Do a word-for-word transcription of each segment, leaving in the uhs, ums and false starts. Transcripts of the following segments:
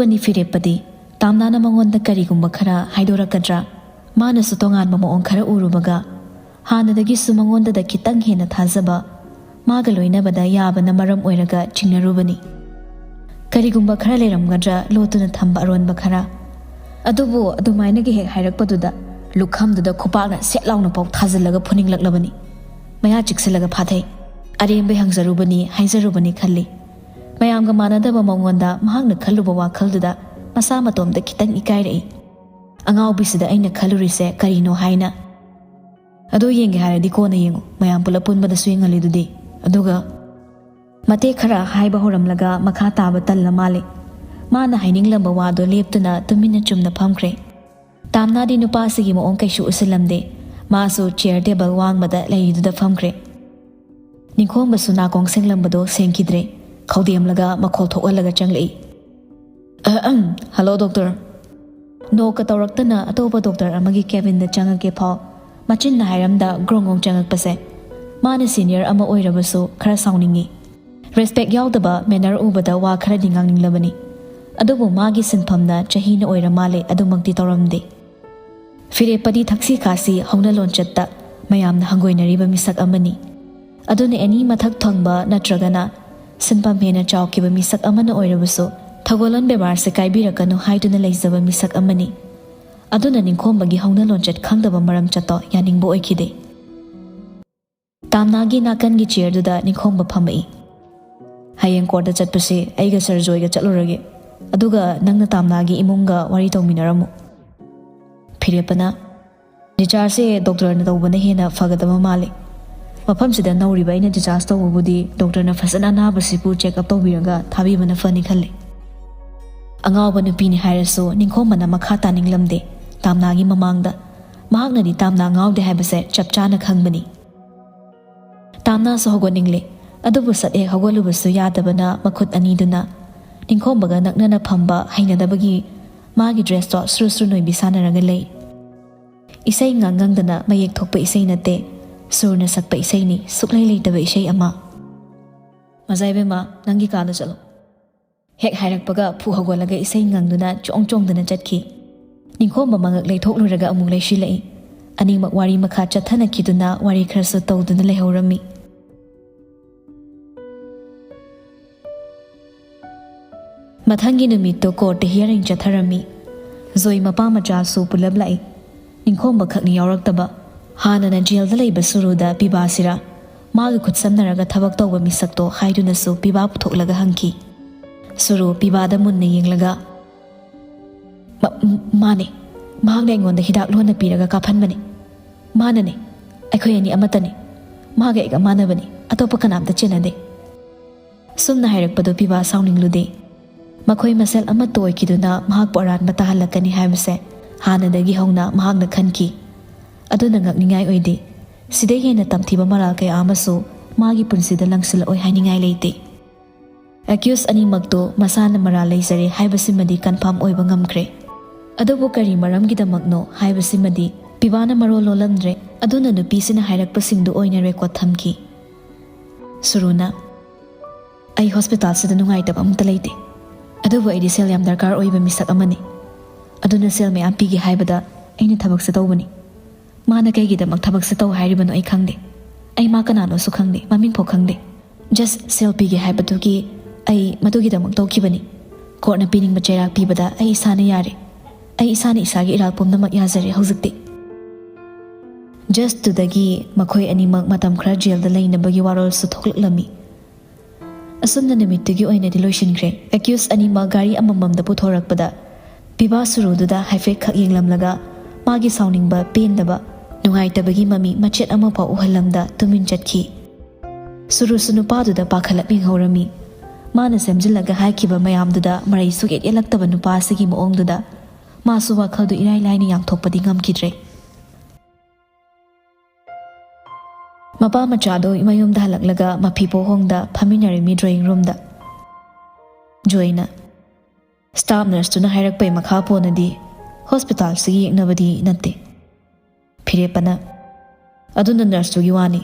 ꯅꯤ ꯐꯤꯔꯦꯞꯄꯗꯤ ꯇꯥꯝꯅꯥꯅ ꯃꯉꯣꯟꯗ ꯀꯔꯤꯒꯨꯝꯕ ꯈꯔ ꯍꯥꯏꯗꯣꯔꯛꯀꯗ꯭ꯔꯥ? ꯃꯥꯅꯁꯨ ꯇꯣꯉꯥꯟꯕ ꯃꯑꯣꯡ ꯈꯔ ꯎꯔꯨꯕꯒ ꯍꯥꯟꯅꯗꯒꯤꯁꯨ ꯃꯉꯣꯟꯗꯗ ꯈꯤꯇꯪ ꯍꯦꯟꯅ ꯊꯥꯖꯕ, ꯃꯥꯒ ꯂꯣꯏꯅꯕꯗ ꯌꯥꯕꯅ ꯃꯔꯝ ꯑꯣꯏꯔꯒ ꯆꯤꯡꯅꯔꯨꯕꯅꯤ꯫ ꯀꯔꯤꯒꯨꯝꯕ ꯈꯔ ꯂꯩꯔꯝꯒꯗ꯭ꯔꯥ ꯂꯣꯠꯇꯨꯅ ꯊꯝꯕ ꯑꯔꯣꯟꯕ ꯈꯔ? ꯑꯗꯨꯕꯨ ꯑꯗꯨꯃꯥꯏꯅꯒ ꯍꯦꯛ ꯍꯥꯏꯔꯛꯄꯗꯨꯗ ꯂꯨꯈꯝꯗꯨꯗ ꯈꯨꯄꯥꯛꯅ ꯁꯦꯠ ꯂꯥꯎꯅ ꯄꯥꯎ ꯊꯥꯖꯤꯜꯂꯒ ꯐꯨꯅꯤꯡꯂꯛꯂꯕꯅꯤ꯫ ꯃꯌꯥ ꯆꯤꯛꯁꯤꯜꯂꯒ ꯐꯥꯊꯩ꯫ ꯑꯔꯦꯝꯕꯩ ꯍꯪꯖꯔꯨꯕꯅꯤ, ꯍꯥꯏꯖꯔꯨꯕꯅꯤ ꯈꯜꯂꯤ꯫ ꯃꯌꯥꯝꯒ ꯃꯥꯟꯅꯗꯕ ꯃꯉꯣꯟꯗ ꯃꯍꯥꯛꯅ ꯈꯜꯂꯨꯕ ꯋꯥꯈꯜꯗꯨꯗ ꯃꯁꯥ ꯃꯇꯣꯝꯇ ꯈꯤꯇꯪ ꯏꯀꯥꯏꯔꯛꯏ꯫ ꯑꯉꯥꯎꯕꯤꯁꯤꯗ ꯑꯩꯅ ꯈꯜꯂꯨꯔꯤꯁꯦ ꯀꯔꯤꯅꯣ ꯍꯥꯏꯅ꯫ ꯑꯗꯣ ꯌꯦꯡꯒꯦ ꯍꯥꯏꯔꯗꯤ ꯀꯣꯟꯅ ꯌꯦꯡꯉꯨ, ꯃꯌꯥꯝ ꯄꯨꯂꯞ ꯄꯨꯟꯕꯗꯁꯨ ꯌꯦꯡꯍꯜꯂꯤꯗꯨꯗꯤ꯫ ꯑꯗꯨꯒ ꯃꯇꯦꯛ ꯈꯔ ꯍꯥꯏꯕ ꯍꯧꯔꯝꯂꯒ ꯃꯈꯥ ꯇꯥꯕ ꯇꯜꯂ ꯃꯥꯜꯂꯦ꯫ ꯃꯥꯅ ꯍꯥꯏꯅꯤꯡꯂꯝꯕ ꯋꯥꯗꯣ ꯂꯦꯞꯇꯨꯅ ꯇꯨꯃꯤꯟꯅ ꯆꯨꯝꯅ ꯐꯝꯈ꯭ꯔꯦ꯫ ꯇꯥꯝꯅꯥꯗꯤ ꯅꯨꯄꯥꯁꯤꯒꯤ ꯃꯑꯣꯡ ꯀꯩꯁꯨ ꯎꯁꯤꯜꯂꯝꯗꯦ꯫ ꯃꯥꯁꯨ ꯆꯤꯌꯔ ꯇꯦꯕꯜ ꯋꯥꯡꯃꯗ ꯂꯩꯔꯤꯗꯨꯗ ꯐꯝꯈ꯭ꯔꯦ꯫ ꯅꯤꯡꯈꯣꯝꯕꯁꯨ ꯅꯥꯀꯣꯡ ꯁꯦꯡꯂꯝꯕꯗꯣ ꯁꯦꯡꯈꯤꯗ꯭ꯔꯦ꯫ ꯈꯧꯗꯦꯝꯂꯒ ꯃꯈꯣꯜ ꯊꯣꯛꯍꯜꯂꯒ ꯆꯪꯂꯛꯏ꯫ "ꯑꯍꯝ, ꯍꯜꯂꯣ ꯗꯣꯛꯇꯔ꯫" ꯅꯣꯛꯀ ꯇꯧꯔꯛꯇꯅ ꯑꯇꯣꯞꯄ ꯗꯣꯛꯇꯔ ꯑꯃꯒꯤ ꯀꯦꯕꯤꯟꯗ ꯆꯪꯉꯛꯀꯦ ꯐꯥꯎ ꯃꯆꯤꯟꯅ ꯍꯥꯏꯔꯝꯗ ꯒ꯭ꯔꯣꯡ ꯒ꯭ꯔꯣꯡ ꯆꯪꯉꯛꯄꯁꯦ ꯃꯥꯅ ꯁꯤꯅꯤꯌꯔ ꯑꯃ ꯑꯣꯏꯔꯕꯁꯨ ꯈꯔ ꯁꯥꯎꯅꯤꯡꯉꯤ꯫ ꯔꯦꯁꯄꯦꯛ ꯌꯥꯎꯗꯕ ꯃꯦꯅꯔ ꯎꯕꯗ ꯋꯥ ꯈꯔꯗꯤ ꯉꯥꯡꯅꯤꯡꯂꯕꯅꯤ꯫ ꯑꯗꯨꯕꯨ ꯃꯥꯒꯤ ꯁꯤꯟꯐꯝꯅ ꯆꯍꯤꯅ ꯑꯣꯏꯔ ꯃꯥꯜꯂꯦ ꯑꯗꯨꯃꯛꯇꯤ ꯇꯧꯔꯝꯗꯦ꯫ ꯐꯤꯔꯦꯞꯄꯗꯤ ꯊꯛꯁꯤ ꯈꯥꯁꯤ ꯍꯧꯅ ꯂꯣꯟꯆꯠꯇ ꯃꯌꯥꯝꯅ ꯍꯪꯒꯣꯏꯅꯔꯤꯕ ꯃꯤꯁꯛ ꯑꯃꯅꯤ꯫ ꯑꯗꯨꯅ ꯑꯦꯅꯤ ꯃꯊꯛ ꯊꯣꯡꯕ ꯅꯠꯇ꯭ꯔꯒꯅ ꯁꯤꯟꯐꯝ ꯍꯦꯟꯅ ꯆꯥꯎꯈꯤꯕ ꯃꯤꯁꯛ ꯑꯃꯅ ꯑꯣꯏꯔꯕꯁꯨ ꯊꯧꯒꯜꯂꯣꯟ ꯕꯦꯕꯥꯔꯁꯦ ꯀꯥꯏꯕꯤꯔꯛꯀꯅꯨ ꯍꯥꯏꯗꯨꯅ ꯂꯩꯖꯕ ꯃꯤꯁꯛ ꯑꯃꯅꯤ꯫ ꯑꯗꯨꯅ ꯅꯤꯡꯈꯣꯝꯕꯒꯤ ꯍꯧꯅ ꯂꯣꯟꯆꯠ ꯈꯪꯗꯕ ꯃꯔꯝ ꯆꯠꯇꯣ ꯌꯥꯅꯤꯡꯕ ꯑꯣꯏꯈꯤꯗꯦ꯫ ꯇꯥꯝꯅꯥꯒꯤ ꯅꯥꯀꯟꯒꯤ ꯆꯤꯌꯔꯗꯨꯗ ꯅꯤꯡꯈꯣꯝꯕ ꯐꯝꯃꯛꯏ꯫ "ꯍꯌꯦꯡ ꯀꯣꯔꯠꯇ ꯆꯠꯄꯁꯦ ꯑꯩꯒ ꯁꯔ ꯖꯣꯏꯒ ꯆꯠꯂꯨꯔꯒꯦ꯫ ꯑꯗꯨꯒ ꯅꯪꯅ ꯇꯥꯝꯅꯥꯒꯤ ꯏꯃꯨꯡꯒ ꯋꯥꯔꯤ ꯇꯧꯃꯤꯟꯅꯔꯝꯃꯨ꯫" ꯐꯤꯔꯦꯞꯄꯅ, "ꯗꯤꯆꯥꯔꯖꯁꯦ ꯗꯣꯛꯇꯔꯅ ꯇꯧꯕꯅ ꯍꯦꯟꯅ ꯐꯒꯗꯕ ꯃꯥꯜꯂꯦ꯫ ꯃꯐꯝꯁꯤꯗ ꯅꯧꯔꯤꯕ ꯑꯩꯅ ꯗꯤꯆꯥꯔꯖ ꯇꯧꯕꯕꯨꯗꯤ ꯗꯣꯛꯇꯔꯅ ꯐꯖꯅ ꯑꯅꯥꯕꯁꯤꯕꯨ ꯆꯦꯛ ꯑꯞ ꯇꯧꯕꯤꯔꯒ ꯊꯥꯕꯤꯕꯅ ꯐꯅꯤ ꯈꯜꯂꯦ꯫" ꯑꯉꯥꯎꯕ ꯅꯨꯄꯤꯅꯤ ꯍꯥꯏꯔꯁꯨ ꯅꯤꯡꯈꯣꯝꯕꯅ ꯃꯈꯥ ꯇꯥꯅꯤꯡꯂꯝꯗꯦ꯫ ꯇꯥꯝꯅꯥꯒꯤ ꯃꯃꯥꯡꯗ ꯃꯍꯥꯛꯅꯗꯤ ꯇꯥꯝꯅꯥ ꯉꯥꯎꯗꯦ ꯍꯥꯏꯕꯁꯦ ꯆꯞ ꯆꯥꯅ ꯈꯪꯕꯅꯤ꯫ ꯇꯥꯝꯅꯥꯁꯨ ꯍꯧꯒꯠꯅꯤꯡꯂꯦ꯫ ꯑꯗꯨꯕꯨ ꯁꯠ ꯍꯦꯛ ꯍꯧꯒꯠꯂꯨꯕꯁꯨ ꯌꯥꯗꯕꯅ ꯃꯈꯨꯠ ꯑꯅꯤꯗꯨꯅ ꯅꯤꯡꯈꯣꯝꯕꯒ ꯅꯛꯅꯅ ꯐꯝꯕ ꯍꯩꯅꯗꯕꯒꯤ ꯃꯥꯒꯤ ꯗ꯭ꯔꯦꯁꯇꯣ ꯁ꯭ꯔꯨ ꯁ꯭ꯔꯨ ꯅꯣꯏꯕꯤ ꯁꯥꯟꯅꯔꯒ ꯂꯩ꯫ ꯏꯁꯩ ꯉꯥꯡ ꯉꯪꯗꯅ ꯃꯌꯦꯛ ꯊꯣꯛꯄ ꯏꯁꯩ ꯅꯠꯇꯦ, ꯁꯨꯔꯅ ꯁꯛꯄ ꯏꯁꯩꯅꯤ, ꯁꯨꯛꯂꯩ ꯂꯩꯇꯕ ꯏꯁꯩ ꯑꯃ꯫ "ꯃꯖꯥ ꯏꯕꯦꯝꯃ, ꯅꯪꯒꯤ ꯀꯥꯗ ꯆꯠꯂꯣ꯫" ꯍꯦꯛ ꯍꯥꯏꯔꯛꯄꯒ ꯐꯨ ꯍꯧꯒꯠꯂꯒ ꯏꯁꯩ ꯉꯪꯗꯨꯅ ꯆꯣꯡ ꯆꯣꯡꯗꯨꯅ ꯆꯠꯈꯤ꯫ ꯅꯤꯡꯈꯣꯝꯕ ꯃꯉꯛ ꯂꯩꯊꯣꯛꯂꯨꯔꯒ ꯑꯃꯨꯛ ꯂꯩꯁꯤꯜꯂꯛꯏ꯫ ꯑꯅꯤꯃꯛ ꯋꯥꯔꯤ ꯃꯈꯥ ꯆꯠꯊꯅꯈꯤꯗꯨꯅ ꯋꯥꯔꯤ ꯈꯔꯁꯨ ꯇꯧꯗꯨꯅ ꯂꯩꯍꯧꯔꯝꯃꯤ꯫ ꯃꯊꯪꯒꯤ ꯅꯨꯃꯤꯠꯇꯣ ꯀꯣꯔꯠꯇ ꯍꯤꯌꯔꯤꯡ ꯆꯠꯊꯔꯝꯃꯤ꯫ ꯖꯣꯏ ꯃꯄꯥ ꯃꯆꯥꯁꯨ ꯄꯨꯂꯞ ꯂꯥꯛꯏ꯫ ꯅꯤꯡꯈꯣꯝꯕ ꯈꯛꯅꯤ ꯌꯥꯎꯔꯛꯇꯕ꯫ ꯍꯥꯟꯅꯅ ꯖꯦꯜꯗ ꯂꯩꯕ ꯁꯨꯔꯨꯗ ꯄꯤꯕꯥꯁꯤꯔꯥ ꯃꯥꯒ ꯈꯨꯠꯁꯝꯅꯔꯒ ꯊꯕꯛ ꯇꯧꯕ ꯃꯤꯁꯛꯇꯣ ꯍꯥꯏꯗꯨꯅꯁꯨ ꯄꯤꯕꯥ ꯄꯨꯊꯣꯛꯂꯒ ꯍꯪꯈꯤ꯫ ꯁꯨꯔꯨ ꯄꯤꯕꯥꯗ ꯃꯨꯟꯅ ꯌꯦꯡꯂꯒ, "ꯃ-, ꯃꯥꯅꯦ꯫ ꯃꯍꯥꯛꯅ ꯑꯩꯉꯣꯟꯗ ꯍꯤꯗꯥꯛ ꯂꯣꯟꯅ ꯄꯤꯔꯒ ꯀꯥꯞꯍꯟꯕꯅꯦ꯫ ꯃꯥꯅꯅꯦ꯫ ꯑꯩꯈꯣꯏ ꯑꯅꯤ ꯑꯃꯠꯇꯅꯦ꯫ ꯃꯥꯒ ꯑꯩꯒ ꯃꯥꯟꯅꯕꯅꯦ꯫ ꯑꯇꯣꯞꯄ ꯀꯅꯥꯝꯇ ꯆꯦꯟꯅꯗꯦ꯫" ꯁꯨꯝꯅ ꯍꯥꯏꯔꯛꯄꯗꯨ ꯄꯤꯕꯥ ꯁꯥꯎꯅꯤꯡꯂꯨꯗꯦ꯫ ꯃꯈꯣꯏ ꯃꯁꯦꯜ ꯑꯃꯠꯇ ꯑꯣꯏꯈꯤꯗꯨꯅ ꯃꯍꯥꯛꯄꯨ ꯑꯔꯥꯟꯕ ꯇꯥꯍꯜꯂꯛꯀꯅꯤ ꯍꯥꯏꯕꯁꯦ ꯍꯥꯟꯅꯗꯒꯤ ꯍꯧꯅ ꯃꯍꯥꯛꯅ ꯈꯟꯈꯤ꯫ ꯑꯗꯨꯅ ꯉꯛꯅꯤꯡꯉꯥꯏ ꯑꯣꯏꯗꯦ꯫ ꯁꯤꯗꯩ ꯍꯦꯟꯅ ꯇꯝꯊꯤꯕ ꯃꯔꯥꯜ ꯀꯌꯥ ꯑꯃꯁꯨ ꯃꯥꯒꯤ ꯄꯨꯟꯁꯤꯗ ꯂꯪꯁꯤꯜꯂꯛꯑꯣꯏ ꯍꯥꯏꯅꯤꯡꯉꯥꯏ ꯂꯩꯇꯦ꯫ ꯑꯦꯀ꯭ꯌꯨꯁ ꯑꯅꯤꯃꯛꯇꯨ ꯃꯁꯥꯅ ꯃꯔꯥꯜ ꯂꯩꯖꯔꯦ ꯍꯥꯏꯕꯁꯤꯃꯗꯤ ꯀꯟꯐꯥꯔꯝ ꯑꯣꯏꯕ ꯉꯝꯈ꯭ꯔꯦ꯫ ꯑꯗꯨꯕꯨ ꯀꯔꯤ ꯃꯔꯝꯒꯤꯗꯃꯛꯅꯣ ꯍꯥꯏꯕꯁꯤꯃꯗꯤ ꯄꯤꯕꯥꯅ ꯃꯔꯣꯜ ꯂꯣꯜꯂꯝꯗ꯭ꯔꯦ꯫ ꯑꯗꯨꯅ ꯅꯨꯄꯤꯁꯤꯅ ꯍꯥꯏꯔꯛꯄꯁꯤꯡꯗꯨ ꯑꯣꯏꯅ ꯔꯦꯀꯣꯔꯗ ꯊꯝꯈꯤ꯫ ꯁꯨꯔꯨꯅ, "ꯑꯩ ꯍꯣꯁꯄꯤꯇꯥꯜꯁꯤꯗ ꯅꯨꯡꯉꯥꯏꯇꯕ ꯑꯃꯠꯇ ꯂꯩꯇꯦ꯫ ꯑꯗꯨꯕꯨ ꯑꯩꯗꯤ ꯁꯦꯜ ꯌꯥꯝ ꯗꯔꯀꯥꯔ ꯑꯣꯏꯕ ꯃꯤꯁꯛ ꯑꯃꯅꯤ꯫ ꯑꯗꯨꯅ ꯁꯦꯜ ꯃꯌꯥꯝ ꯄꯤꯒꯦ ꯍꯥꯏꯕꯗ ꯑꯩꯅ ꯊꯕꯛꯁꯦ ꯇꯧꯕꯅꯤ꯫ ꯃꯥꯅ ꯀꯩꯒꯤꯗꯃꯛ ꯊꯕꯛꯁꯦ ꯇꯧ ꯍꯥꯏꯔꯤꯕꯅꯣ ꯑꯩ ꯈꯪꯗꯦ꯫ ꯑꯩ ꯃꯥ ꯀꯅꯥꯅꯣꯁꯨ ꯈꯪꯗꯦ, ꯃꯃꯤꯡ ꯐꯥꯎ ꯈꯪꯗꯦ꯫ ꯖꯁ ꯁꯦꯜ ꯄꯤꯒꯦ ꯍꯥꯏꯕꯗꯨꯒꯤ ꯑꯩ ꯃꯗꯨꯒꯤꯗꯃꯛ ꯇꯧꯈꯤꯕꯅꯤ꯫ ꯀꯣꯔꯠꯅ ꯄꯤꯅꯤꯡꯕ ꯆꯩꯔꯥꯛ ꯄꯤꯕꯗ ꯑꯩ ꯏꯁꯥꯅ ꯌꯥꯔꯦ꯫ ꯑꯩ ꯏꯁꯥꯅ ꯏꯁꯥꯒꯤ ꯏꯔꯥꯜ ꯄꯨꯝꯅꯃꯛ ꯌꯥꯖꯔꯦ ꯍꯧꯖꯤꯛꯇꯤ꯫" ꯖꯁꯇꯨꯗꯒꯤ ꯃꯈꯣꯏ ꯑꯅꯤꯃꯛ ꯃꯇꯝ ꯈꯔ ꯖꯦꯜꯗ ꯂꯩꯅꯕꯒꯤ ꯋꯥꯔꯣꯜꯁꯨ ꯊꯣꯛꯂꯛꯂꯝꯃꯤ꯫ ꯑꯁꯨꯝꯅ ꯅꯨꯃꯤꯠꯇꯨꯒꯤ ꯑꯣꯏꯅꯗꯤ ꯂꯣꯏꯁꯤꯟꯈ꯭ꯔꯦ꯫ ꯑꯦꯀ꯭ꯌꯨꯁ ꯑꯅꯤꯃꯛ ꯒꯥꯔꯤ ꯑꯃꯃꯝꯗ ꯄꯨꯊꯣꯔꯛꯄꯗ ꯄꯤꯕꯥ ꯁꯨꯔꯨꯗꯨꯗ ꯍꯥꯏꯐꯦꯠ ꯈꯛ ꯌꯦꯡꯂꯝꯂꯒ ꯃꯥꯒꯤ ꯁꯥꯎꯅꯤꯡꯕ, ꯄꯦꯟꯗꯕ, ꯅꯨꯡꯉꯥꯏꯇꯕꯒꯤ ꯃꯃꯤ ꯃꯆꯦꯠ ꯑꯃꯐꯥꯎ ꯎꯍꯜꯂꯝꯗ ꯇꯨꯃꯤꯟ ꯆꯠꯈꯤ꯫ ꯁꯨꯔꯨꯁꯨ ꯅꯨꯄꯥꯗꯨꯗ ꯄꯥꯈꯠꯂꯞ ꯌꯦꯡꯍꯧꯔꯝꯃꯤ꯫ ꯃꯥꯅ ꯁꯦꯝꯖꯤꯜꯂꯒ ꯍꯥꯏꯈꯤꯕ ꯃꯌꯥꯝꯗꯨꯗ ꯃꯔꯩ ꯁꯨꯛꯌꯦꯠ ꯌꯦꯠꯂꯛꯇꯕ ꯅꯨꯄꯥ ꯑꯁꯤꯒꯤ ꯃꯑꯣꯡꯗꯨꯗ ꯃꯥꯁꯨ ꯋꯥꯈꯜꯗꯨ ꯏꯔꯥꯏ ꯂꯥꯏꯅ ꯌꯥꯡꯊꯣꯛꯄꯗꯤ ꯉꯝꯈꯤꯗ꯭ꯔꯦ꯫ ꯃꯄꯥ ꯃꯆꯥꯗꯨ ꯃꯌꯨꯝꯗ ꯍꯜꯂꯛꯂꯒ ꯃꯐꯤ ꯄꯣꯛꯍꯣꯡꯗ ꯐꯝꯃꯤꯟꯅꯔꯝꯃꯤ ꯗ꯭ꯔꯣꯌꯤꯡ ꯔꯨꯝꯗ꯫ ꯖꯣꯏꯅ, "ꯁ꯭ꯇꯥꯐ ꯅꯔꯁꯇꯨꯅ ꯍꯥꯏꯔꯛꯄꯩ ꯃꯈꯥ ꯄꯣꯟꯅꯗꯤ ꯍꯣꯁꯄꯤꯇꯥꯜꯁꯤꯒꯤ ꯌꯦꯛꯅꯕꯗꯤ ꯅꯠꯇꯦ꯫" ꯐꯤꯔꯦꯞꯄꯅ, "ꯑꯗꯨꯅ ꯅꯔꯁꯇꯨꯒꯤ ꯋꯥꯅꯤ꯫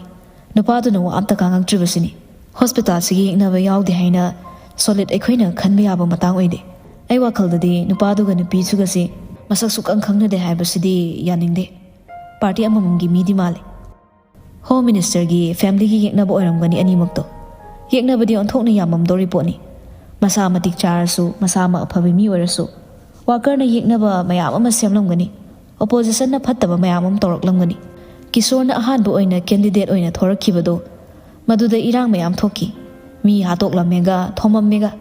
ꯅꯨꯄꯥꯗꯨꯅ ꯋꯥ ꯑꯝꯇ ꯉꯥꯡꯉꯛꯇ꯭ꯔꯤꯕꯁꯤꯅꯤ꯫ ꯍꯣꯁꯄꯤꯇꯥꯜꯁꯤꯒꯤ ꯌꯦꯛꯅꯕ ꯌꯥꯎꯗꯦ ꯍꯥꯏꯅ ꯁꯣꯂꯤꯠ ꯑꯩꯈꯣꯏꯅ ꯈꯟꯕ ꯌꯥꯕ ꯃꯇꯥꯡ ꯑꯣꯏꯗꯦ꯫ ꯑꯩ ꯋꯥꯈꯜꯗꯗꯤ ꯅꯨꯄꯥꯗꯨꯒ ꯅꯨꯄꯤꯁꯤꯒꯁꯤ ꯃꯁꯛ ꯁꯨꯛꯈꯪ ꯈꯪꯅꯗꯦ ꯍꯥꯏꯕꯁꯤꯗꯤ ꯌꯥꯅꯤꯡꯗꯦ꯫ ꯄꯥꯔꯇꯤ ꯑꯃꯃꯝꯒꯤ ꯃꯤꯗꯤ ꯃꯥꯜꯂꯤ꯫ ꯍꯣꯝ ꯃꯤꯅꯤꯁꯇꯔꯒꯤ ꯐꯦꯃꯤꯂꯤꯒꯤ ꯌꯦꯛꯅꯕ ꯑꯣꯏꯔꯝꯒꯅꯤ ꯑꯅꯤꯃꯛꯇꯣ꯫ ꯌꯦꯛꯅꯕꯗꯤ ꯑꯣꯟꯊꯣꯛꯅ ꯌꯥꯝꯃꯝꯗꯧꯔꯤ ꯄꯣꯠꯅꯤ꯫ ꯃꯁꯥ ꯃꯇꯤꯛ ꯆꯥꯔꯁꯨ, ꯃꯁꯥꯃꯛ ꯑꯐꯕ ꯃꯤ ꯑꯣꯏꯔꯁꯨ, ꯋꯥꯀꯔꯅ ꯌꯦꯛꯅꯕ ꯃꯌꯥꯝ ꯑꯃ ꯁꯦꯝꯂꯝꯒꯅꯤ꯫ ꯑꯣꯄꯣꯖꯤꯁꯟꯅ ꯐꯠꯇꯕ ꯃꯌꯥꯝ ꯑꯃ ꯇꯧꯔꯛꯂꯝꯒꯅꯤ꯫ ꯀꯤꯁꯣꯔꯅ ꯑꯍꯥꯟꯕ ꯑꯣꯏꯅ ꯀꯦꯟꯗꯤꯗꯦꯠ ꯑꯣꯏꯅ ꯊꯣꯔꯛꯈꯤꯕꯗꯣ, ꯃꯗꯨꯗ ꯏꯔꯥꯡ ꯃꯌꯥꯝ ꯊꯣꯛꯈꯤ꯫ ꯃꯤ ꯍꯥꯠꯇꯣꯛꯂꯝꯃꯦꯒ, ꯊꯣꯝꯃꯝꯃꯦꯒ꯫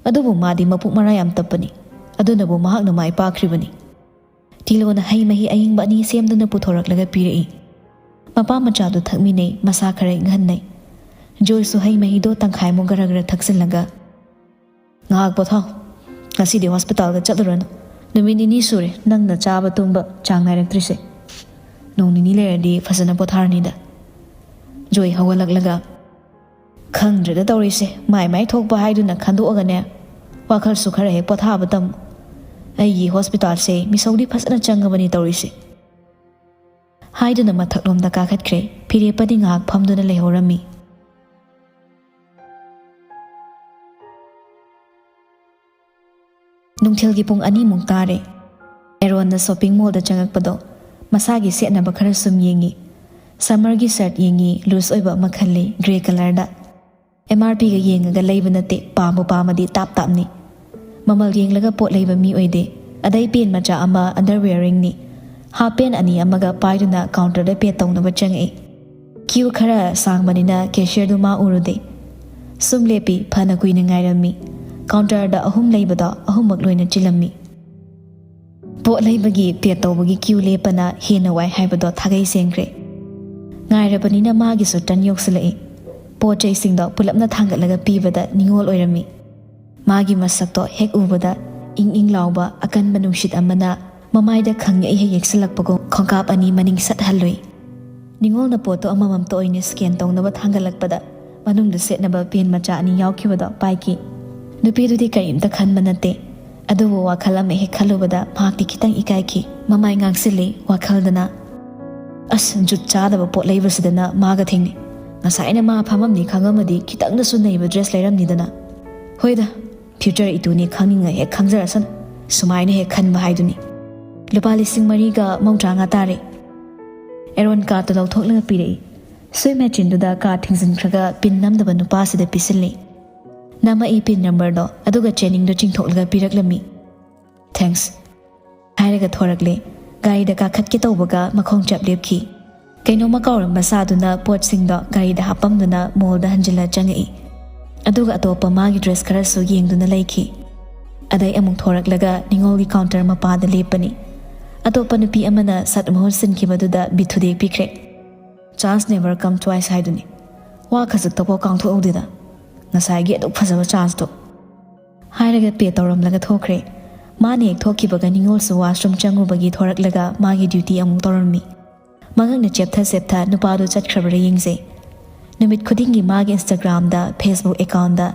ꯑꯗꯨꯕꯨ ꯃꯥꯗꯤ ꯃꯄꯨꯛ ꯃꯔꯥ ꯌꯥꯝ ꯇꯞꯄꯅꯤ꯫ ꯑꯗꯨꯅꯕꯨ ꯃꯍꯥꯛꯅ ꯃꯥꯏ ꯄꯥꯛꯈ꯭ꯔꯤꯕꯅꯤ꯫ ꯇꯤꯂꯣꯅ ꯍꯩ ꯃꯍꯤ ꯑꯏꯪꯕ ꯑꯅꯤ ꯁꯦꯝꯗꯨꯅ ꯄꯨꯊꯣꯔꯛꯂꯒ ꯄꯤꯔꯛꯏ꯫ ꯃꯄꯥ ꯃꯆꯥꯗꯨ ꯊꯛꯃꯤꯟꯅꯩ, ꯃꯁꯥ ꯈꯔ ꯏꯪꯍꯟꯅꯩ꯫ ꯖꯣꯏꯁꯨ ꯍꯩ ꯃꯍꯤꯗꯣ ꯇꯪꯈꯥꯏꯃꯨꯛ ꯒꯔ ꯒꯔ ꯊꯛꯆꯤꯜꯂꯒ, "ꯉꯥꯏꯍꯥꯛ ꯄꯣꯊꯥꯎ꯫ ꯉꯁꯤꯗꯤ ꯍꯣꯁꯄꯤꯇꯥꯜꯗ ꯆꯠꯂꯨꯔꯅꯨ꯫ ꯅꯨꯃꯤꯠ ꯅꯤꯅꯤ ꯁꯨꯔꯦ ꯅꯪꯅ ꯆꯥꯕ ꯇꯨꯝꯕ ꯆꯥꯡ ꯅꯥꯏꯔꯛꯇ꯭ꯔꯤꯁꯦ꯫ ꯅꯣꯡ ꯅꯤꯅꯤ ꯂꯩꯔꯗꯤ ꯐꯖꯅ ꯄꯣꯊꯥꯔꯅꯤꯗ꯫" ꯖꯣꯏ ꯍꯧꯒꯠꯂꯛꯂꯒ, "ꯈꯪꯗ꯭ꯔꯦꯗ ꯇꯧꯔꯤꯁꯦ, ꯃꯥꯏ ꯃꯥꯏ ꯊꯣꯛꯄ ꯍꯥꯏꯗꯨꯅ ꯈꯟꯗꯣꯛꯑꯒꯅꯦ, ꯋꯥꯈꯜꯁꯨ ꯈꯔ ꯍꯦꯛ ꯄꯣꯊꯥꯕ ꯇꯝꯃꯨ꯫ ꯑꯩꯒꯤ ꯍꯣꯁꯄꯤꯇꯥꯜꯁꯦ ꯃꯤꯁꯧꯗꯤ ꯐꯖꯅ ꯆꯪꯉꯕꯅꯤ ꯇꯧꯔꯤꯁꯦ꯫" ꯍꯥꯏꯗꯨꯅ ꯃꯊꯛꯂꯣꯝꯗ ꯀꯥꯈꯠꯈ꯭ꯔꯦ꯫ ꯐꯤꯔꯦꯞꯄꯗꯤ ꯉꯥꯏꯍꯥꯛ ꯐꯝꯗꯨꯅ ꯂꯩꯍꯧꯔꯝꯃꯤ꯫ ꯅꯨꯡꯊꯤꯜꯒꯤ ꯄꯨꯡ ꯑꯅꯤꯃꯨꯛ ꯇꯥꯔꯦ꯫ ꯑꯦꯔꯣꯟꯅ ꯁꯣꯄꯤꯡ ꯃꯣꯜꯗ ꯆꯪꯉꯛꯄꯗꯣ, ꯃꯁꯥꯒꯤ ꯁꯦꯠꯅꯕ ꯈꯔ ꯁꯨꯝ ꯌꯦꯡꯉꯤ꯫ ꯁꯝꯃꯔꯒꯤ ꯁꯔꯠ ꯌꯦꯡꯉꯤ, ꯂꯨꯖ ꯑꯣꯏꯕ ꯑꯃ ꯈꯜꯂꯤ, ꯒ꯭ꯔꯦ ꯀꯂꯔꯗ꯫ ꯑꯦꯝ ꯑꯥꯔ ꯄꯤꯒ ꯌꯦꯡꯉꯒ ꯂꯩꯕ ꯅꯠꯇꯦ, ꯄꯥꯝꯕꯨ ꯄꯥꯝꯃꯗꯤ ꯇꯥꯞ ꯇꯥꯞꯅꯤ꯫ ꯃꯃꯜ ꯌꯦꯡꯂꯒ ꯄꯣꯠ ꯂꯩꯕ ꯃꯤ ꯑꯣꯏꯗꯦ꯫ ꯑꯗꯩ ꯄꯦꯟ ꯃꯆꯥ ꯑꯃ, ꯑꯟꯗꯔꯋꯦꯌꯔꯤꯡꯅꯤ꯫ ꯍꯥꯞ ꯄꯦꯟ ꯑꯅꯤ ꯑꯃꯒ ꯄꯥꯏꯗꯨꯅ ꯀꯥꯎꯟꯇꯔꯗ ꯄꯦ ꯇꯧꯅꯕ ꯆꯪꯉꯛꯏ꯫ ꯀ꯭ꯌꯨ ꯈꯔ ꯁꯥꯡꯕꯅꯤꯅ ꯀꯦꯁꯤꯌꯔꯗꯨ ꯃꯥ ꯎꯔꯨꯗꯦ꯫ ꯁꯨꯝ ꯂꯦꯞꯄꯤ, ꯐꯅ ꯀꯨꯏꯅ ꯉꯥꯏꯔꯝꯃꯤ꯫ ꯀꯥꯎꯟꯇꯔꯗ ꯑꯍꯨꯝ ꯂꯩꯕꯗꯣ ꯑꯍꯨꯝꯃꯛ ꯂꯣꯏꯅ ꯆꯤꯜꯂꯝꯃꯤ꯫ ꯄꯣꯠ ꯂꯩꯕꯒꯤ ꯄꯦ ꯇꯧꯕꯒꯤ ꯀ꯭ꯌꯨ ꯂꯦꯞꯄꯅ ꯍꯦꯟꯅ ꯋꯥꯏ ꯍꯥꯏꯕꯗꯣ ꯊꯥꯒꯩ ꯁꯦꯡꯈ꯭ꯔꯦ꯫ ꯉꯥꯏꯔꯕꯅꯤꯅ ꯃꯥꯒꯤꯁꯨ ꯇꯔꯟ ꯌꯧꯁꯤꯜꯂꯛꯏ꯫ ꯄꯣꯠ ꯆꯩꯁꯤꯡꯗꯣ ꯄꯨꯂꯞꯅ ꯊꯥꯡꯒꯠꯂꯒ ꯄꯤꯕꯗ ꯅꯤꯉꯣꯜ ꯑꯣꯏꯔꯝꯃꯤ꯫ ꯃꯥꯒꯤ ꯃꯁꯛꯇꯣ ꯍꯦꯛ ꯎꯕꯗ ꯏꯪ ꯏꯪ ꯂꯥꯎꯕ ꯑꯀꯟꯕ ꯅꯨꯡꯁꯤꯠ ꯑꯃꯅ ꯃꯃꯥꯏꯗ ꯈꯪꯌꯩ ꯍꯦꯛ ꯌꯩꯁꯤꯜꯂꯛꯄꯒꯨꯝ ꯈꯣꯡꯀꯥꯞ ꯑꯅꯤ ꯃꯅꯤꯡ ꯁꯠ ꯍꯜꯂꯨꯏ꯫ ꯅꯤꯉꯣꯜꯅ ꯄꯣꯠꯇꯣ ꯑꯃꯃꯝꯇ ꯑꯣꯏꯅ ꯁ꯭ꯀꯦꯟ ꯇꯧꯅꯕ ꯊꯥꯡꯒꯠꯂꯛꯄꯗ ꯃꯅꯨꯡꯗ ꯁꯦꯠꯅꯕ ꯄꯦꯟ ꯃꯆꯥ ꯑꯅꯤ ꯌꯥꯎꯈꯤꯕꯗꯣ ꯄꯥꯏꯈꯤ꯫ ꯅꯨꯄꯤꯗꯨꯗꯤ ꯀꯔꯤꯝꯇ ꯈꯟꯕ ꯅꯠꯇꯦ, ꯑꯗꯨꯕꯨ ꯋꯥꯈꯜ ꯑꯃ ꯍꯦꯛ ꯈꯜꯂꯨꯕꯗ ꯃꯍꯥꯛꯇꯤ ꯈꯤꯇꯪ ꯏꯀꯥꯏꯈꯤ꯫ ꯃꯃꯥꯏ ꯉꯥꯡꯁꯤꯜꯂꯤ, ꯋꯥꯈꯜꯗꯅ, "ꯑꯁ, ꯖꯨꯠ ꯆꯥꯗꯕ ꯄꯣꯠ ꯂꯩꯕꯁꯤꯗꯅ ꯃꯥꯒ ꯊꯦꯡꯅꯩ꯫ ꯉꯁꯥꯏꯅ ꯃꯥ ꯐꯝꯃꯝꯅꯤ ꯈꯪꯉꯝꯃꯗꯤ ꯈꯤꯇꯪꯗꯁꯨ ꯅꯩꯕ ꯗ꯭ꯔꯦꯁ ꯂꯩꯔꯝꯅꯤꯗꯅ꯫" "ꯍꯣꯏꯗ, future ꯏꯇꯨꯅꯤ, ꯈꯪꯅꯤꯡꯉ ꯍꯦꯛ ꯈꯪꯖꯔꯁꯅꯨ꯫ ꯁꯨꯃꯥꯏꯅ ꯍꯦꯛ ꯈꯟꯕ ꯍꯥꯏꯗꯨꯅꯤ꯫ ꯂꯨꯄꯥ ꯂꯤꯁꯤꯡ ꯃꯔꯤꯒ ꯃꯧꯗ꯭ꯔꯥ ꯃꯉꯥ ꯇꯥꯔꯦ꯫" ꯑꯦꯔꯣꯟ cardꯇꯣ ꯂꯧꯊꯣꯛꯂꯒ ꯄꯤꯔꯛꯏ꯫ ꯁꯨꯏ machineꯗꯨꯗ card ꯊꯤꯡꯖꯤꯟꯈ꯭ꯔꯒ pin ꯅꯝꯗꯕ ꯅꯨꯄꯥꯁꯤꯗ ꯄꯤꯁꯤꯜꯂꯤ꯫ ꯅꯝꯃꯛꯏ pin numberꯗꯣ, ꯑꯗꯨꯒ ꯆꯦꯅꯤꯡꯗꯣ ꯆꯤꯡꯊꯣꯛꯂꯒ ꯄꯤꯔꯛꯂꯝꯃꯤ꯫ "Thanks" ꯍꯥꯏꯔꯒ ꯊꯣꯔꯛꯂꯦ꯫ ꯒꯥꯔꯤꯗ ꯀꯥꯈꯠꯀꯦ ꯇꯧꯕꯒ ꯃꯈꯣꯡ ꯆꯞ ꯂꯦꯞꯈꯤ꯫ ꯀꯩꯅꯣꯝꯃ ꯀꯥꯎꯔꯝꯕ ꯁꯥꯗꯨꯅ ꯄꯣꯠꯁꯤꯡꯗꯣ ꯒꯥꯔꯤꯗ ꯍꯥꯞꯄꯝꯗꯨꯅ mallꯗ ꯍꯟꯖꯤꯜꯂ ꯆꯪꯉꯛꯏ꯫ ꯑꯗꯨꯒ ꯑꯇꯣꯞꯄ ꯃꯥꯒꯤ dress ꯈꯔꯁꯨ ꯌꯦꯡꯗꯨꯅ ꯂꯩꯈꯤ꯫ ꯑꯗꯩ ꯑꯃꯨꯛ ꯊꯣꯔꯛꯂꯒ ꯅꯤꯉꯣꯜꯒꯤ counter ꯃꯄꯥꯗ ꯂꯦꯞꯄꯅꯤ꯫ ꯑꯇꯣꯞꯄ ꯅꯨꯄꯤ ꯑꯃꯅ ꯁꯠ ꯃꯍꯨꯠ ꯁꯤꯟꯈꯤꯕꯗꯨꯗ ꯕꯤꯠ ꯊꯨꯗꯦꯛꯄꯤꯈ꯭ꯔꯦ꯫ "Chance never come twice" ꯍꯥꯏꯗꯨꯅꯤ꯫ ꯋꯥ ꯈꯖꯤꯛꯇꯐꯥꯎ ꯀꯥꯡꯊꯣꯛꯍꯧꯗꯦꯗ꯫ ꯉꯁꯥꯏꯒꯤ ꯑꯗꯨꯛ ꯐꯖꯕ chanceꯇꯣ꯫ ꯍꯥꯏꯔꯒ pay ꯇꯧꯔꯝꯂꯒ ꯊꯣꯛꯈ꯭ꯔꯦ꯫ ꯃꯥꯅ ꯍꯦꯛ ꯊꯣꯛꯈꯤꯕꯒ ꯅꯤꯉꯣꯜꯁꯨ washroom ꯆꯪꯉꯨꯕꯒꯤ ꯊꯣꯔꯛꯂꯒ ꯃꯥꯒꯤ duty ꯑꯃꯨꯛ ꯇꯧꯔꯝꯃꯤ꯫ ꯃꯉꯛꯅ ꯆꯦꯞꯊ ꯆꯦꯞꯊ ꯅꯨꯄꯥꯗꯨ ꯆꯠꯈ꯭ꯔꯕ꯭ꯔꯥ ꯌꯦꯡꯖꯩ꯫ ꯅꯨꯃꯤꯠ ꯈꯨꯗꯤꯡꯒꯤ ꯃꯥꯒꯤ Instagramꯗ, Facebook accountꯗ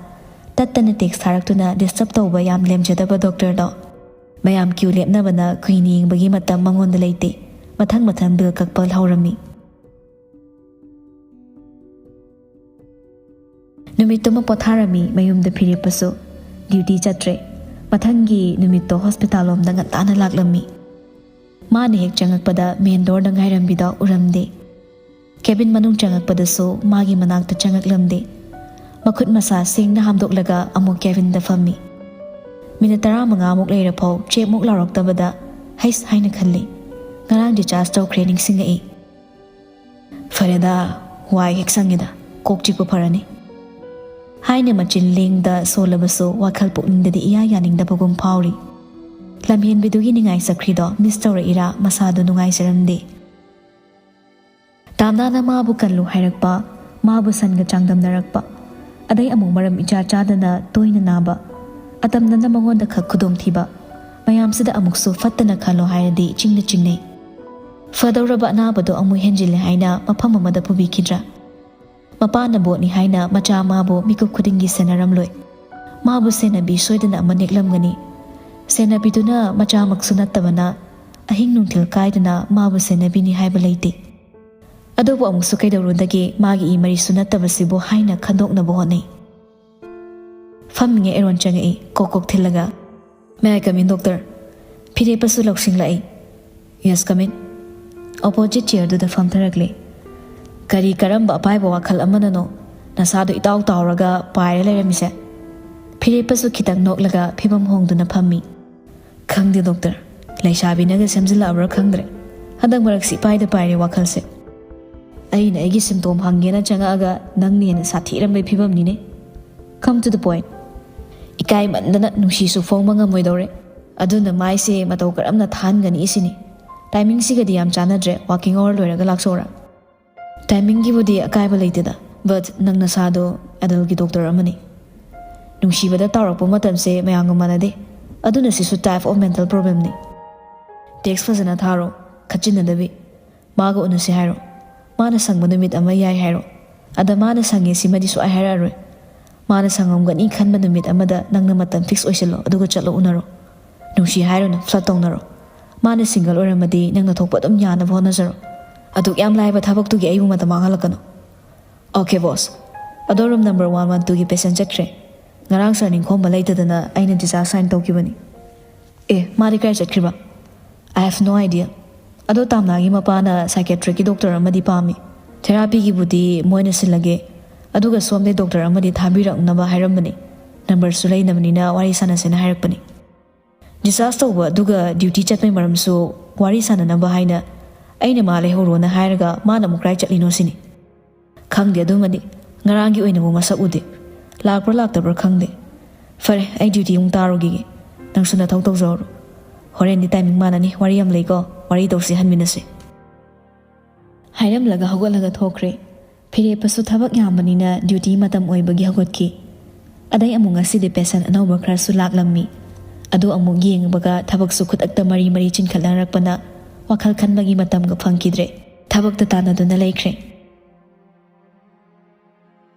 ꯇꯠꯇꯅ text ꯊꯥꯔꯛꯇꯨꯅ disturb ꯇꯧꯕ ꯌꯥꯝ ꯂꯦꯝꯖꯗꯕ doctorꯗꯣ꯫ ꯃꯌꯥꯝ queue ꯂꯦꯞꯅꯕꯅ ꯀꯨꯏꯅ ꯌꯦꯡꯕꯒꯤ ꯃꯇꯝ ꯃꯉꯣꯟꯗ ꯂꯩꯇꯦ꯫ ꯃꯊꯪ ꯃꯊꯪ bill ꯀꯛꯄ ꯍꯧꯔꯝꯃꯤ꯫ ꯅꯨꯃꯤꯠꯇꯨꯃ ꯄꯣꯊꯥꯔꯝꯃꯤ꯫ ꯃꯌꯨꯝꯗ ꯐꯤꯔꯦꯞꯄꯁꯨ꯫ Duty ꯆꯠꯇ꯭ꯔꯦ꯫ ꯃꯊꯪꯒꯤ ꯅꯨꯃꯤꯠꯇꯣ hospital ꯂꯣꯝꯗ ꯉꯟꯇꯥꯅ ꯂꯥꯛꯂꯝꯃꯤ꯫ ꯃꯥꯅ ꯍꯦꯛ ꯆꯪꯉꯛꯄꯗ main doorꯗ ꯉꯥꯏꯔꯝꯕꯤꯗꯣ ꯎꯔꯝꯗꯦ꯫ Cabin ꯃꯅꯨꯡ ꯆꯪꯉꯛꯄꯗꯁꯨ ꯃꯥꯒꯤ ꯃꯅꯥꯛꯇ ꯆꯪꯉꯛꯂꯝꯗꯦ꯫ ꯃꯈꯨꯠ ꯃꯁꯥ ꯁꯦꯡꯅ ꯍꯥꯝꯗꯣꯛꯂꯒ ꯑꯃꯨꯛ cabinꯗ ꯐꯝꯃꯤ꯫ Minute ꯇꯔꯥꯃꯉꯥꯃꯨꯛ ꯂꯩꯔꯐꯥꯎ ꯆꯦꯞꯃꯨꯛ ꯂꯥꯎꯔꯛꯇꯕꯗ ꯍꯩꯁ ꯍꯥꯏꯅ ꯈꯜꯂꯤ꯫ ꯉꯔꯥꯡ discharge ꯇꯧꯈ꯭ꯔꯦ ꯅꯤꯡꯁꯤꯡꯉꯛꯏ꯫ "ꯐꯔꯦꯗ, ꯋꯥꯏ ꯍꯦꯛ ꯁꯪꯉꯦꯗ, ꯀꯣꯛ ꯆꯤꯛꯄ ꯐꯔꯅꯤ" ꯍꯥꯏꯅ ꯃꯆꯤꯟ ꯂꯦꯡꯗ ꯁꯣꯜꯂꯕꯁꯨ ꯋꯥꯈꯜ ꯄꯨꯛꯅꯤꯡꯗꯗꯤ ꯏꯌꯥ ꯌꯥꯅꯤꯡꯗꯕꯒꯨꯝ ꯐꯥꯎꯔꯤ꯫ ꯂꯝꯍꯦꯟꯕꯤꯗꯨꯒꯤ ꯅꯤꯡꯉꯥꯏ ꯆꯠꯈ꯭ꯔꯤꯗꯣ miss ꯇꯧꯔꯛꯏꯔꯥ ꯃꯁꯥꯗꯣ ꯅꯨꯡꯉꯥꯏꯖꯔꯝꯗꯦ꯫ ꯇꯥꯝꯅꯥꯅ ꯃꯥꯕꯨ ꯀꯜꯂꯨ ꯍꯥꯏꯔꯛꯄ, ꯃꯥꯕꯨ ꯁꯟꯒ ꯆꯥꯡꯗꯝꯅꯔꯛꯄ, ꯑꯗꯩ ꯑꯃꯨꯛ ꯃꯔꯝ ꯏꯆꯥ ꯆꯥꯗꯅ ꯇꯣꯏꯅ ꯅꯥꯕ, ꯑꯇꯝꯅꯅ ꯃꯉꯣꯟꯗ ꯈꯛ ꯈꯨꯗꯣꯡꯊꯤꯕ, ꯃꯌꯥꯝꯁꯤꯗ ꯑꯃꯨꯛꯁꯨ ꯐꯠꯇꯅ ꯈꯜꯂꯣ ꯍꯥꯏꯔꯗꯤ ꯏꯆꯤꯡꯗ ꯆꯤꯡꯅꯩ꯫ ꯐꯗꯧꯔꯕ ꯑꯅꯥꯕꯗꯣ ꯑꯃꯨꯛ ꯍꯦꯟꯖꯤꯜꯂꯦ ꯍꯥꯏꯅ ꯃꯐꯝ ꯑꯃꯗ ꯄꯨꯕꯤꯈꯤꯗ꯭ꯔꯥ? ꯃꯄꯥꯅ ꯕꯣꯠꯅꯤ ꯍꯥꯏꯅ ꯃꯆꯥ ꯃꯥꯕꯨ ꯃꯤꯀꯨꯞ ꯈꯨꯗꯤꯡꯒꯤ ꯁꯦꯟꯅꯔꯝꯂꯣꯏ꯫ ꯃꯥꯕꯨ ꯁꯦꯟꯅꯕꯤ ꯁꯣꯏꯗꯅ ꯑꯃ ꯅꯦꯛꯂꯝꯒꯅꯤ꯫ ꯁꯦꯟꯅꯕꯤꯗꯨꯅ ꯃꯆꯥꯃꯛꯁꯨ ꯅꯠꯇꯕꯅ ꯑꯍꯤꯡ ꯅꯨꯡꯊꯤꯜ ꯀꯥꯏꯗꯅ ꯃꯥꯕꯨ ꯁꯦꯟꯅꯕꯤꯅꯤ ꯍꯥꯏꯕ ꯂꯩꯇꯦ꯫ ꯑꯗꯨꯕꯨ ꯑꯃꯨꯛꯁꯨ ꯀꯩꯗꯧꯔꯨꯗꯒꯦ ꯃꯥꯒꯤ ꯏ ꯃꯔꯤꯁꯨ ꯅꯠꯇꯕꯁꯤꯕꯨ ꯍꯥꯏꯅ ꯈꯟꯗꯣꯛꯅꯕ ꯍꯣꯠꯅꯩ꯫ ꯐꯝꯃꯤꯉꯩ ꯑꯦꯔꯣꯟ ꯆꯪꯉꯛꯏ, ꯀꯣꯛ ꯀꯣꯛ ꯊꯤꯜꯂꯒ꯫ "May I come in, doctor?" ꯐꯤꯔꯦꯞꯄꯁꯨ ꯂꯧꯁꯤꯡꯂꯛꯏ꯫ "Yes, come in." ꯑꯣꯄꯣꯖꯤꯠ ꯆꯤꯌꯔꯗꯨꯗ ꯐꯝꯊꯔꯛꯂꯦ꯫ "ꯀꯔꯤ ꯀꯔꯝꯕ ꯑꯄꯥꯏꯕ ꯋꯥꯈꯜ ꯑꯃꯅꯅꯣ ꯅꯁꯥꯗꯣ ꯏꯇꯥꯎ ꯇꯥꯎꯔꯒ ꯄꯥꯏꯔ ꯂꯩꯔꯝꯃꯤꯁꯦ?" ꯐꯤꯔꯦꯞꯄꯁꯨ ꯈꯤꯇꯪ ꯅꯣꯛꯂꯒ ꯐꯤꯕꯝ ꯍꯣꯡꯗꯨꯅ ꯐꯝꯃꯤ꯫ "ꯈꯪꯗꯦ ꯗꯣꯛꯇꯔ, ꯂꯩꯁꯥꯕꯤꯅꯒ ꯁꯦꯝꯖꯤꯜꯂꯛꯑꯕ꯭ꯔꯥ ꯈꯪꯗ꯭ꯔꯦ꯫ ꯍꯟꯗꯛ ꯃꯔꯛꯁꯤ ꯏꯄꯥꯏꯗ ꯄꯥꯏꯔꯦ ꯋꯥꯈꯜꯁꯦ꯫ ꯑꯩꯅ ꯑꯩꯒꯤ ꯁꯤꯝꯇꯣꯝ ꯍꯪꯒꯦꯅ ꯆꯪꯉꯛꯑꯒ ꯅꯪꯅ ꯍꯦꯟꯅ ꯁꯥꯊꯤꯔꯝꯕꯩ ꯐꯤꯕꯝꯅꯤꯅꯦ꯫ Come to the point." ꯏꯀꯥꯏꯃꯟꯗꯅ ꯅꯨꯡꯁꯤꯁꯨ ꯐꯣꯡꯕ ꯉꯝꯃꯣꯏꯗꯧꯔꯦ꯫ "ꯑꯗꯨꯅ ꯃꯥꯏꯁꯦ ꯃꯇꯧ ꯀꯔꯝꯅ ꯊꯥꯍꯟꯒꯅꯤ ꯁꯤꯅꯤ꯫ ꯇꯥꯏꯃꯤꯡꯁꯤꯒꯗꯤ ꯌꯥꯝ ꯆꯥꯟꯅꯗ꯭ꯔꯦ, ꯋꯥꯀꯤꯡ ꯑꯋꯥꯔ ꯂꯣꯏꯔꯒ ꯂꯥꯛꯆꯧꯔꯥ?" "ꯇꯥꯏꯃꯤꯡꯒꯤꯕꯨꯗꯤ ꯑꯀꯥꯏꯕ ꯂꯩꯇꯦꯗ, but ꯅꯪ ꯅꯁꯥꯗꯣ ꯑꯦꯗꯜꯒꯤ ꯗꯣꯛꯇꯔ ꯑꯃꯅꯤ꯫ ꯅꯨꯡꯁꯤꯕꯗ ꯇꯥꯎꯔꯛꯄ ꯃꯇꯝꯁꯦ ꯃꯌꯥꯝꯒ ꯃꯥꯟꯅꯗꯦ, ꯑꯗꯨꯅ ꯁꯤꯁꯨ type of mental problemꯅꯤ꯫ Text ꯐꯖꯅ ꯊꯥꯔꯣ, ꯈꯠꯆꯤꯟꯅꯗꯕꯤ꯫ ꯃꯥꯒ ꯎꯅꯁꯤ ꯍꯥꯏꯔꯣ꯫ ꯃꯥꯅ ꯁꯪꯕ ꯅꯨꯃꯤꯠ ꯑꯃ ꯌꯥꯏ ꯍꯥꯏꯔꯣ꯫ ꯑꯗ ꯃꯥꯅ ꯁꯪꯉꯦ ꯁꯤꯃꯗꯤ ꯁꯨꯛꯍꯥꯏ ꯍꯥꯏꯔꯛꯑꯔꯣꯏ꯫ ꯃꯥꯅ ꯁꯪꯉꯝꯒꯅꯤ ꯈꯟꯕ ꯅꯨꯃꯤꯠ ꯑꯃꯗ ꯅꯪꯅ ꯃꯇꯝ ꯐꯤꯛꯁ ꯑꯣꯏꯁꯤꯜꯂꯣ, ꯑꯗꯨꯒ ꯆꯠꯂꯣ ꯎꯅꯔꯣ꯫ ꯅꯨꯡꯁꯤ ꯍꯥꯏꯔꯨꯅꯨ, ꯐ꯭ꯂꯠ ꯇꯧꯅꯔꯣ꯫ ꯃꯥꯅ ꯁꯤꯡꯒꯜ ꯑꯣꯏꯔꯝꯃꯗꯤ ꯅꯪꯅ ꯊꯣꯛꯄ ꯑꯗꯨꯝ ꯌꯥꯅꯕ ꯍꯣꯠꯅꯖꯔꯣ꯫ ꯑꯗꯨꯛ ꯌꯥꯝ ꯂꯥꯏꯕ ꯊꯕꯛꯇꯨꯒꯤ ꯑꯩꯕꯨ ꯃꯇꯝ ꯃꯥꯡꯍꯜꯂꯛꯀꯅꯨ꯫ Okay boss꯫ ꯑꯗꯣ room number one one twoꯒꯤ patient ꯆꯠꯈ꯭ꯔꯦ꯫ ꯉꯔꯥꯡ ꯁꯥꯔ ꯅꯤꯡꯈꯣꯝꯕ ꯂꯩꯇꯗꯅ ꯑꯩꯅ discharge sign ꯇꯧꯈꯤꯕꯅꯤ꯫ ꯑꯦ, ꯃꯥꯗꯤ ꯀꯥꯏ ꯆꯠꯈ꯭ꯔꯤꯕ? I have no idea꯫ ꯑꯗꯣ ꯇꯥꯝꯅꯥꯒꯤ ꯃꯄꯥꯅ psychiatricꯀꯤ doctor ꯑꯃꯗꯤ ꯄꯥꯝꯃꯤ꯫ Therapyꯒꯤꯕꯨꯗꯤ ꯃꯣꯏꯅ ꯁꯤꯜꯂꯒꯦ, ꯑꯗꯨꯒ ꯁꯣꯝꯗꯩ doctor ꯑꯃꯗꯤ ꯊꯥꯕꯤꯔꯛꯅꯕ ꯍꯥꯏꯔꯝꯕꯅꯤ꯫ Numberꯁꯨ ꯂꯩꯅꯕꯅꯤꯅ ꯋꯥꯔꯤ ꯁꯥꯟꯅꯁꯦꯅ ꯍꯥꯏꯔꯛꯄꯅꯤ꯫ Discharge ꯇꯧꯕ ꯑꯗꯨꯒ duty ꯆꯠꯄꯩ ꯃꯔꯝꯁꯨ ꯋꯥꯔꯤ ꯁꯥꯟꯅꯅꯕ ꯍꯥꯏꯅ ꯑꯩꯅ ꯃꯥ ꯂꯩꯍꯧꯔꯣꯅ ꯍꯥꯏꯔꯒ ꯃꯥꯅ ꯑꯃꯨꯛ ꯀꯗꯥꯏ ꯆꯠꯂꯤꯅꯣ ꯁꯤꯅꯤ꯫ ꯈꯪꯗꯦ ꯑꯗꯨꯃꯗꯤ, ꯉꯔꯥꯡꯒꯤ ꯑꯣꯏꯅꯕꯨ ꯃꯁꯛ ꯎꯗꯦ꯫ ꯂꯥꯛꯄ꯭ꯔꯥ ꯂꯥꯛꯇꯕ꯭ꯔꯥ ꯈꯪꯗꯦ꯫ ꯐꯔꯦ, ꯑꯩ duty ꯑꯃꯨꯛ ꯇꯥꯔꯨꯈꯤꯒꯦ꯫ ꯅꯪꯁꯨ ꯅꯊꯧ ꯇꯧꯖꯍꯧꯔꯣ꯫ ꯍꯣꯔꯦꯟꯗꯤ timing ꯃꯥꯟꯅꯅꯤ, ꯋꯥꯔꯤ ꯌꯥꯝ ꯂꯩꯀꯣ, ꯋꯥꯔꯤ ꯇꯧꯁꯤ, ꯍꯟꯃꯤꯟꯅꯁꯤ꯫ ꯍꯥꯏꯔꯝꯂꯒ ꯍꯧꯒꯠꯂꯒ ꯊꯣꯛꯈ꯭ꯔꯦ꯫ ꯐꯤꯔꯦꯞꯄꯁꯨ ꯊꯕꯛ ꯌꯥꯝꯕꯅꯤꯅ duty ꯃꯇꯝ ꯑꯣꯏꯕꯒꯤ ꯍꯧꯒꯠꯈꯤ꯫ ꯑꯗꯩ ꯑꯃꯨꯛ ꯉꯁꯤꯗꯤ patient ꯑꯅꯧꯕ ꯈꯔꯁꯨ ꯂꯥꯛꯂꯝꯃꯤ꯫ ꯑꯗꯨ ꯑꯃꯨꯛ ꯌꯦꯡꯕꯒ ꯊꯕꯛꯁꯨ ꯈꯨꯗꯛꯇ ꯃꯔꯤ ꯃꯔꯤ ꯆꯤꯟꯈꯠꯅꯔꯛꯄꯅ ꯋꯥꯈꯜ ꯈꯟꯕꯒꯤ ꯃꯇꯝꯒ ꯐꯪꯈꯤꯗ꯭ꯔꯦ꯫ ꯊꯕꯛꯇ ꯇꯥꯟꯅꯗꯨꯅ ꯂꯩꯈ꯭ꯔꯦ꯫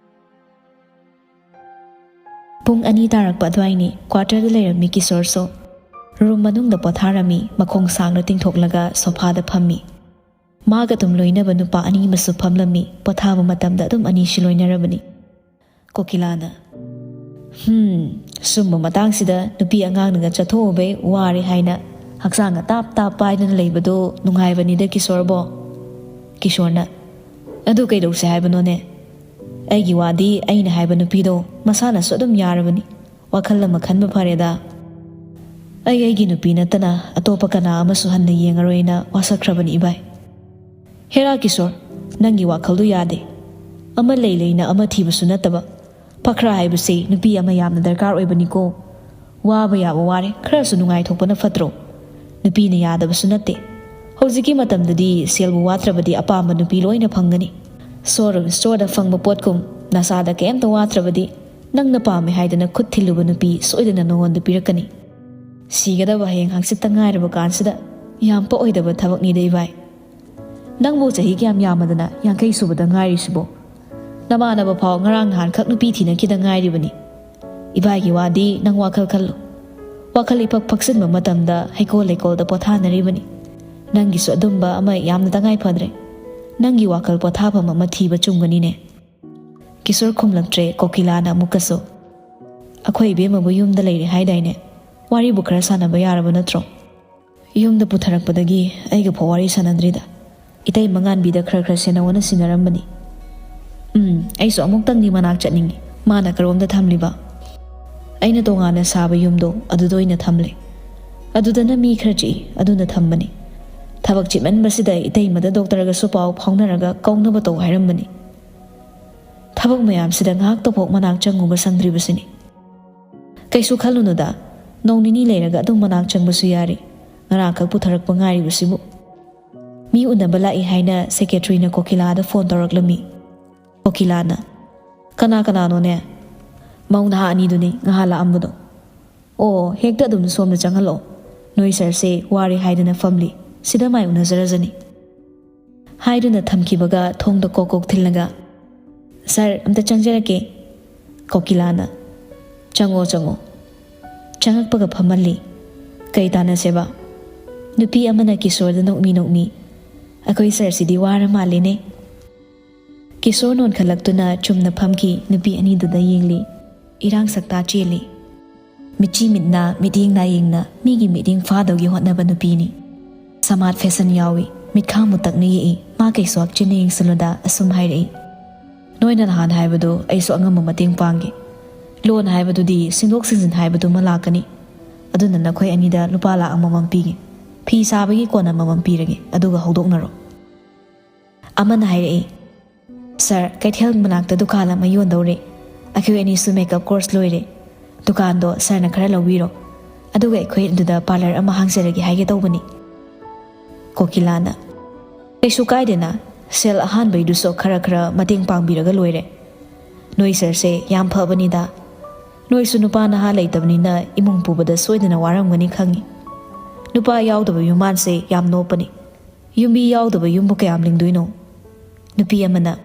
ꯄꯨꯡ ꯑꯅꯤ ꯇꯥꯔꯛꯄ ꯑꯗꯨꯋꯥꯏꯅꯤ꯫ Quarterꯗ ꯂꯩꯔꯝꯃꯤ ꯀꯤꯁꯣꯔꯁꯨ꯫ Room ꯃꯅꯨꯡꯗ ꯄꯣꯊꯥꯔꯝꯃꯤ, ꯃꯈꯣꯡ ꯁꯥꯡꯅ ꯇꯤꯡꯊꯣꯛꯂꯒ sofaꯗ ꯐꯝꯃꯤ꯫ ꯃꯥꯒ ꯑꯗꯨꯝ ꯂꯣꯏꯅꯕ ꯅꯨꯄꯥ ꯑꯅꯤ ꯑꯃꯁꯨ ꯐꯝꯂꯝꯃꯤ, ꯄꯣꯊꯥꯕ ꯃꯇꯝꯗ ꯑꯗꯨꯝ ꯑꯅꯤꯁꯤ ꯂꯣꯏꯅꯔꯕꯅꯤ꯫ ꯀꯣꯀꯤꯂꯥꯅ, ꯍꯝ, ꯁꯨꯝꯕ ꯃꯇꯥꯡꯁꯤꯗ ꯅꯨꯄꯤ ꯑꯉꯥꯡꯅꯒ ꯆꯠꯊꯣꯛꯎꯕꯩ ꯋꯥꯔꯦ ꯍꯥꯏꯅ ꯍꯛꯆꯥꯡꯒ ꯇꯥꯞ ꯇꯥꯞ ꯄꯥꯏꯗꯅ ꯂꯩꯕꯗꯣ ꯅꯨꯡꯉꯥꯏꯕꯅꯤꯗ ꯀꯤꯁꯣꯔꯕꯣ꯫ ꯀꯤꯁꯣꯔꯅ, ꯑꯗꯨ ꯀꯩꯗꯧꯁꯦ ꯍꯥꯏꯕꯅꯣꯅꯦ? ꯑꯩꯒꯤ ꯋꯥꯗꯤ ꯑꯩꯅ ꯍꯥꯏꯕ ꯅꯨꯄꯤꯗꯣ ꯃꯁꯥꯅꯁꯨ ꯑꯗꯨꯝ ꯌꯥꯔꯕꯅꯤ꯫ ꯋꯥꯈꯜ ꯑꯃ ꯈꯟꯕ ꯐꯔꯦꯗ꯫ ꯑꯩ ꯑꯩꯒꯤ ꯅꯨꯄꯤ ꯅꯠꯇꯅ ꯑꯇꯣꯞꯄ ꯀꯅꯥ ꯑꯃꯁꯨ ꯍꯟꯅ ꯌꯦꯡꯉꯔꯣꯏꯅ ꯋꯥꯁꯛꯈ꯭ꯔꯕꯅꯤ ꯏꯕꯥꯏ꯫ ꯍꯦꯔꯥ ꯀꯤꯁꯣꯔ, ꯅꯪꯒꯤ ꯋꯥꯈꯜꯗꯨ ꯌꯥꯗꯦ꯫ ꯑꯃ ꯂꯩ ꯂꯩꯅ ꯑꯃ ꯊꯤꯕꯁꯨ ꯅꯠꯇꯕ, ꯐꯈ꯭ꯔꯥ ꯍꯥꯏꯕꯁꯤ ꯅꯨꯄꯤ ꯑꯃ ꯌꯥꯝꯅ ꯗꯔꯀꯥꯔ ꯑꯣꯏꯕꯅꯤꯀꯣ꯫ ꯋꯥꯕ ꯌꯥꯕ ꯋꯥꯔꯦ, ꯈꯔꯁꯨ ꯅꯨꯡꯉꯥꯏꯊꯣꯛꯄꯅ ꯐꯠꯇ꯭ꯔꯣ? ꯅꯨꯄꯤꯅ ꯌꯥꯗꯕꯁꯨ ꯅꯠꯇꯦ꯫ ꯍꯧꯖꯤꯛꯀꯤ ꯃꯇꯝꯗꯗꯤ ꯁꯦꯜꯕꯨ ꯋꯥꯠꯇ꯭ꯔꯕꯗꯤ ꯑꯄꯥꯝꯕ ꯅꯨꯄꯤ ꯂꯣꯏꯅ ꯐꯪꯒꯅꯤ꯫ ꯁꯣꯔꯨꯝ ꯁ꯭ꯇꯣꯔꯗ ꯐꯪꯕ ꯄꯣꯠꯀꯨꯝ ꯅꯁꯥꯗ ꯀꯩꯝꯇ ꯋꯥꯠꯇ꯭ꯔꯕꯗꯤ ꯅꯪꯅ ꯄꯥꯝꯃꯦ ꯍꯥꯏꯗꯅ ꯈꯨꯠ ꯊꯤꯜꯂꯨꯕ ꯅꯨꯄꯤ ꯁꯣꯏꯗꯅ ꯅꯉꯣꯟꯗ ꯄꯤꯔꯛꯀꯅꯤ꯫ ꯁꯤꯒꯗꯕ ꯍꯌꯦꯡ ꯍꯪꯆꯤꯠꯇ ꯉꯥꯏꯔꯕ ꯀꯥꯟꯁꯤꯗ ꯌꯥꯝ ꯄꯛꯑꯣꯏꯗꯕ ꯊꯕꯛꯅꯤꯗ ꯏꯕꯥꯏ꯫ ꯅꯪꯕꯨ ꯆꯍꯤ ꯀꯌꯥꯝ ꯌꯥꯝꯃꯗꯅ ꯌꯥꯡꯈꯩ ꯁꯨꯕꯗ ꯉꯥꯏꯔꯤꯁꯤꯕꯣ? ꯅꯃꯥꯟꯅꯕ ꯐꯥꯎ ꯉꯔꯥꯡ ꯅꯍꯥꯟꯈꯛ ꯅꯨꯄꯤ ꯊꯤꯅꯈꯤꯗ ꯉꯥꯏꯔꯤꯕꯅꯤ꯫ ꯏꯕꯥꯏꯒꯤ ꯋꯥꯗꯤ ꯅꯪ ꯋꯥꯈꯜ ꯈꯜꯂꯨ꯫ ꯋꯥꯈꯜ ꯏꯐꯛ ꯐꯛꯆꯤꯟꯕ ꯃꯇꯝꯗ ꯍꯩꯀꯣꯜ ꯂꯩꯀꯣꯜꯗ ꯄꯣꯊꯥꯅꯔꯤꯕꯅꯤ꯫ ꯅꯪꯒꯤꯁꯨ ꯑꯗꯨꯝꯕ ꯑꯃ ꯌꯥꯝꯅ ꯇꯉꯥꯏ ꯐꯗ꯭ꯔꯦ꯫ ꯅꯪꯒꯤ ꯋꯥꯈꯜ ꯄꯣꯊꯥꯐꯝ ꯑꯃ ꯊꯤꯕ ꯆꯨꯝꯒꯅꯤꯅꯦ꯫ ꯀꯤꯁꯣꯔ ꯈꯨꯝꯂꯛꯇ꯭ꯔꯦ꯫ ꯀꯣꯀꯤꯂꯥꯅ ꯑꯃꯨꯛꯀꯁꯨ, "ꯑꯩꯈꯣꯏ ꯏꯕꯦꯝꯃꯕꯨ ꯌꯨꯝꯗ ꯂꯩꯔꯦ ꯍꯥꯏꯗꯥꯏꯅꯦ? ꯋꯥꯔꯤꯕꯨ ꯈꯔ ꯁꯥꯟꯅꯕ ꯌꯥꯔꯕ ꯅꯠꯇ꯭ꯔꯣ?" "ꯌꯨꯝꯗ ꯄꯨꯊꯔꯛꯄꯗꯒꯤ ꯑꯩꯒ ꯐꯥꯎ ꯋꯥꯔꯤ ꯁꯥꯟꯅꯗ꯭ꯔꯤꯗ꯫ ꯏꯇꯩ ꯃꯉꯥꯟꯕꯤꯗ ꯈꯔ ꯈꯔ ꯁꯦꯟꯅꯧꯅ ꯁꯤꯟꯅꯔꯝꯕꯅꯤ꯫ ꯎꯝ, ꯑꯩꯁꯨ ꯑꯃꯨꯛꯇꯪꯗꯤ ꯃꯅꯥꯛ ꯆꯠꯅꯤꯡꯉꯤ꯫ ꯃꯥꯅ ꯀꯔꯣꯝꯗ ꯊꯝꯂꯤꯕ?" "ꯑꯩꯅ ꯇꯣꯉꯥꯟꯅ ꯁꯥꯕ ꯌꯨꯝꯗꯣ ꯑꯗꯨꯗ ꯑꯣꯏꯅ ꯊꯝꯂꯦ꯫ ꯑꯗꯨꯗꯅ ꯃꯤ ꯈꯔ ꯆꯤꯛꯏ, ꯑꯗꯨꯅ ꯊꯝꯕꯅꯤ꯫ ꯊꯕꯛ ꯆꯤꯟꯃꯟꯕꯁꯤꯗ ꯏꯇꯩꯃꯗ ꯗꯣꯛꯇꯔꯒꯁꯨ ꯄꯥꯎ ꯐꯥꯎꯅꯔꯒ ꯀꯧꯅꯕ ꯇꯧ ꯍꯥꯏꯔꯝꯕꯅꯤ꯫ ꯊꯕꯛ ꯃꯌꯥꯝꯁꯤꯗ ꯉꯥꯏꯍꯥꯛꯇꯐꯥꯎ ꯃꯅꯥꯛ ꯆꯪꯉꯨꯕ ꯁꯪꯗ꯭ꯔꯤꯕꯁꯤꯅꯤ꯫" "ꯀꯩꯁꯨ ꯈꯜꯂꯨꯅꯨꯗ, ꯅꯣꯡ ꯅꯤꯅꯤ ꯂꯩꯔꯒ ꯑꯗꯨꯝ ꯃꯅꯥꯛ ꯆꯪꯕꯁꯨ ꯌꯥꯔꯤ꯫ ꯉꯔꯥꯡꯈꯛ ꯄꯨꯊꯔꯛꯄ ꯉꯥꯏꯔꯤꯕꯁꯤꯕꯨ꯫" ꯃꯤ ꯎꯅꯕ ꯂꯥꯛꯏ ꯍꯥꯏꯅ ꯁꯦꯀ꯭ꯔꯦꯇꯔꯤꯅ ꯀꯣꯀꯤꯂꯥꯗ ꯐꯣꯟ ꯇꯧꯔꯛꯂꯝꯃꯤ꯫ ꯀꯣꯀꯤꯂꯥꯅ, "ꯀꯅꯥ ꯀꯅꯥꯅꯣꯅꯦ?" "ꯃꯧ ꯅꯍꯥ ꯑꯅꯤꯗꯨꯅꯤ ꯉꯍꯥꯟ ꯂꯥꯛꯑꯝꯕꯗꯣ꯫" "ꯑꯣ, ꯍꯦꯛꯇ ꯑꯗꯨꯝ ꯁꯣꯝꯗ ꯆꯪꯍꯜꯂꯛꯑꯣ꯫ ꯅꯣꯏ ꯁꯥꯔꯁꯦ ꯋꯥꯔꯦ ꯍꯥꯏꯗꯅ ꯐꯝꯂꯤ꯫ ꯁꯤꯗ ꯃꯥꯏ ꯎꯅꯖꯔꯖꯅꯤ꯫" ꯍꯥꯏꯗꯨꯅ ꯊꯝꯈꯤꯕꯒ ꯊꯣꯡꯗ ꯀꯣꯛ ꯀꯣꯛ ꯊꯤꯜꯂꯒ, "ꯁꯥꯔ, ꯑꯝꯇ ꯆꯪꯖꯔꯛꯀꯦ꯫" ꯀꯣꯀꯤꯂꯥꯅ, "ꯆꯪꯉꯣ, ꯆꯪꯉꯣ꯫" ꯆꯪꯉꯛꯄꯒ ꯐꯝꯍꯜꯂꯤ꯫ "ꯀꯩ ꯇꯥꯟꯅꯁꯦꯕ?" ꯅꯨꯄꯤ ꯑꯃꯅ ꯀꯤꯁꯣꯔꯗ ꯅꯣꯛꯃꯤ ꯅꯣꯛꯃꯤ, "ꯑꯩꯈꯣꯏ ꯁꯥꯔꯁꯤꯗꯤ ꯋꯥꯔ ꯃꯥꯜꯂꯤꯅꯦ꯫" ꯀꯤꯁꯣꯔ ꯅꯣꯟꯈꯠꯂꯛꯇꯨꯅ ꯆꯨꯝꯅ ꯐꯝꯈꯤ, ꯅꯨꯄꯤ ꯑꯅꯤꯗꯨꯗ ꯌꯦꯡꯂꯤ꯫ ꯏꯔꯥꯡ ꯁꯛꯇꯥ ꯆꯦꯜꯂꯤ꯫ ꯃꯤꯠꯆꯤ ꯃꯤꯠꯅ, ꯃꯤꯠꯌꯦꯡ ꯅꯥꯌꯦꯡꯅ ꯃꯤꯒꯤ ꯃꯤꯠꯌꯦꯡ ꯐꯥꯗꯧꯒꯤ ꯍꯣꯠꯅꯕ ꯅꯨꯄꯤꯅꯤ꯫ ꯁꯃꯥꯠ ꯐꯦꯁꯟ ꯌꯥꯎꯏ, ꯃꯤꯠꯈꯥ ꯃꯨꯇꯛꯅ ꯌꯦꯛꯏ, ꯃꯥ ꯀꯩꯁꯨ ꯍꯛꯆꯤꯟꯅ ꯌꯦꯡꯁꯤꯜꯂꯨꯗ ꯑꯁꯨꯝ ꯍꯥꯏꯔꯛꯏ, "ꯅꯣꯏꯅ ꯅꯍꯥꯟ ꯍꯥꯏꯕꯗꯨ ꯑꯩꯁꯨ ꯑꯉꯝꯕ ꯃꯇꯦꯡ ꯄꯥꯡꯒꯦ꯫ ꯂꯣꯟ ꯍꯥꯏꯕꯗꯨꯗꯤ ꯁꯤꯟꯗꯣꯛ ꯁꯤꯟꯖꯤꯟ ꯍꯥꯏꯕꯗꯨꯃ ꯂꯥꯛꯀꯅꯤ꯫ ꯑꯗꯨꯅ ꯅꯈꯣꯏ ꯑꯅꯤꯗ ꯂꯨꯄꯥ ꯂꯥꯛ ꯑꯃꯃꯝ ꯄꯤꯒꯦ꯫ ꯐꯤ ꯁꯥꯕꯒꯤ ꯀꯣꯟ ꯑꯃꯃꯝ ꯄꯤꯔꯒꯦ, ꯑꯗꯨꯒ ꯍꯧꯗꯣꯛꯅꯔꯣ"꯫ ꯑꯃꯅ ꯍꯥꯏꯔꯛꯏ, "ꯁꯥꯔ, ꯀꯩꯊꯦꯜ ꯃꯅꯥꯛꯇ ꯗꯨꯀꯥꯟ ꯑꯃ ꯌꯣꯟꯗꯧꯔꯦ꯫ ꯑꯩꯈꯣꯏ ꯑꯅꯤꯁꯨ ꯃꯦꯀꯞ ꯀꯣꯔꯁ ꯂꯣꯏꯔꯦ꯫ ꯗꯨꯀꯥꯟꯗꯣ ꯁꯥꯔꯅ ꯈꯔ ꯂꯧꯕꯤꯔꯣ꯫ ꯑꯗꯨꯒ ꯑꯩꯈꯣꯏ ꯑꯗꯨꯗ ꯄꯥꯔꯂꯔ ꯑꯃ ꯍꯥꯡꯖꯔꯒꯦ ꯍꯥꯏꯒꯦ ꯇꯧꯕꯅꯤ"꯫ ꯀꯣꯀꯤꯂꯥꯅ, "ꯀꯩꯁꯨ ꯀꯥꯏꯗꯦꯅ, ꯁꯦꯜ ꯑꯍꯥꯟꯕꯩꯗꯨꯁꯨ ꯈꯔ ꯈꯔ ꯃꯇꯦꯡ ꯄꯥꯡꯕꯤꯔꯒ ꯂꯣꯏꯔꯦ꯫ ꯅꯣꯏ ꯁꯥꯔꯁꯦ ꯌꯥꯝ ꯐꯕꯅꯤꯗ꯫ ꯅꯣꯏꯁꯨ ꯅꯨꯄꯥ ꯅꯍꯥ ꯂꯩꯇꯕꯅꯤꯅ ꯏꯃꯨꯡ ꯄꯨꯕꯗ ꯁꯣꯏꯗꯅ ꯋꯥꯔꯝꯒꯅꯤ ꯈꯪꯉꯤ꯫ ꯅꯨꯄꯥ ꯌꯥꯎꯗꯕ ꯌꯨꯝꯕꯥꯟꯁꯦ ꯌꯥꯝ ꯅꯣꯞꯄꯅꯤ꯫ ꯌꯨꯝꯕꯤ ꯌꯥꯎꯗꯕ ꯌꯨꯝꯕꯨ ꯀꯌꯥꯝ ꯂꯤꯡꯗꯣꯏꯅꯣ?" ꯅꯨꯄꯤ ꯑꯃꯅ,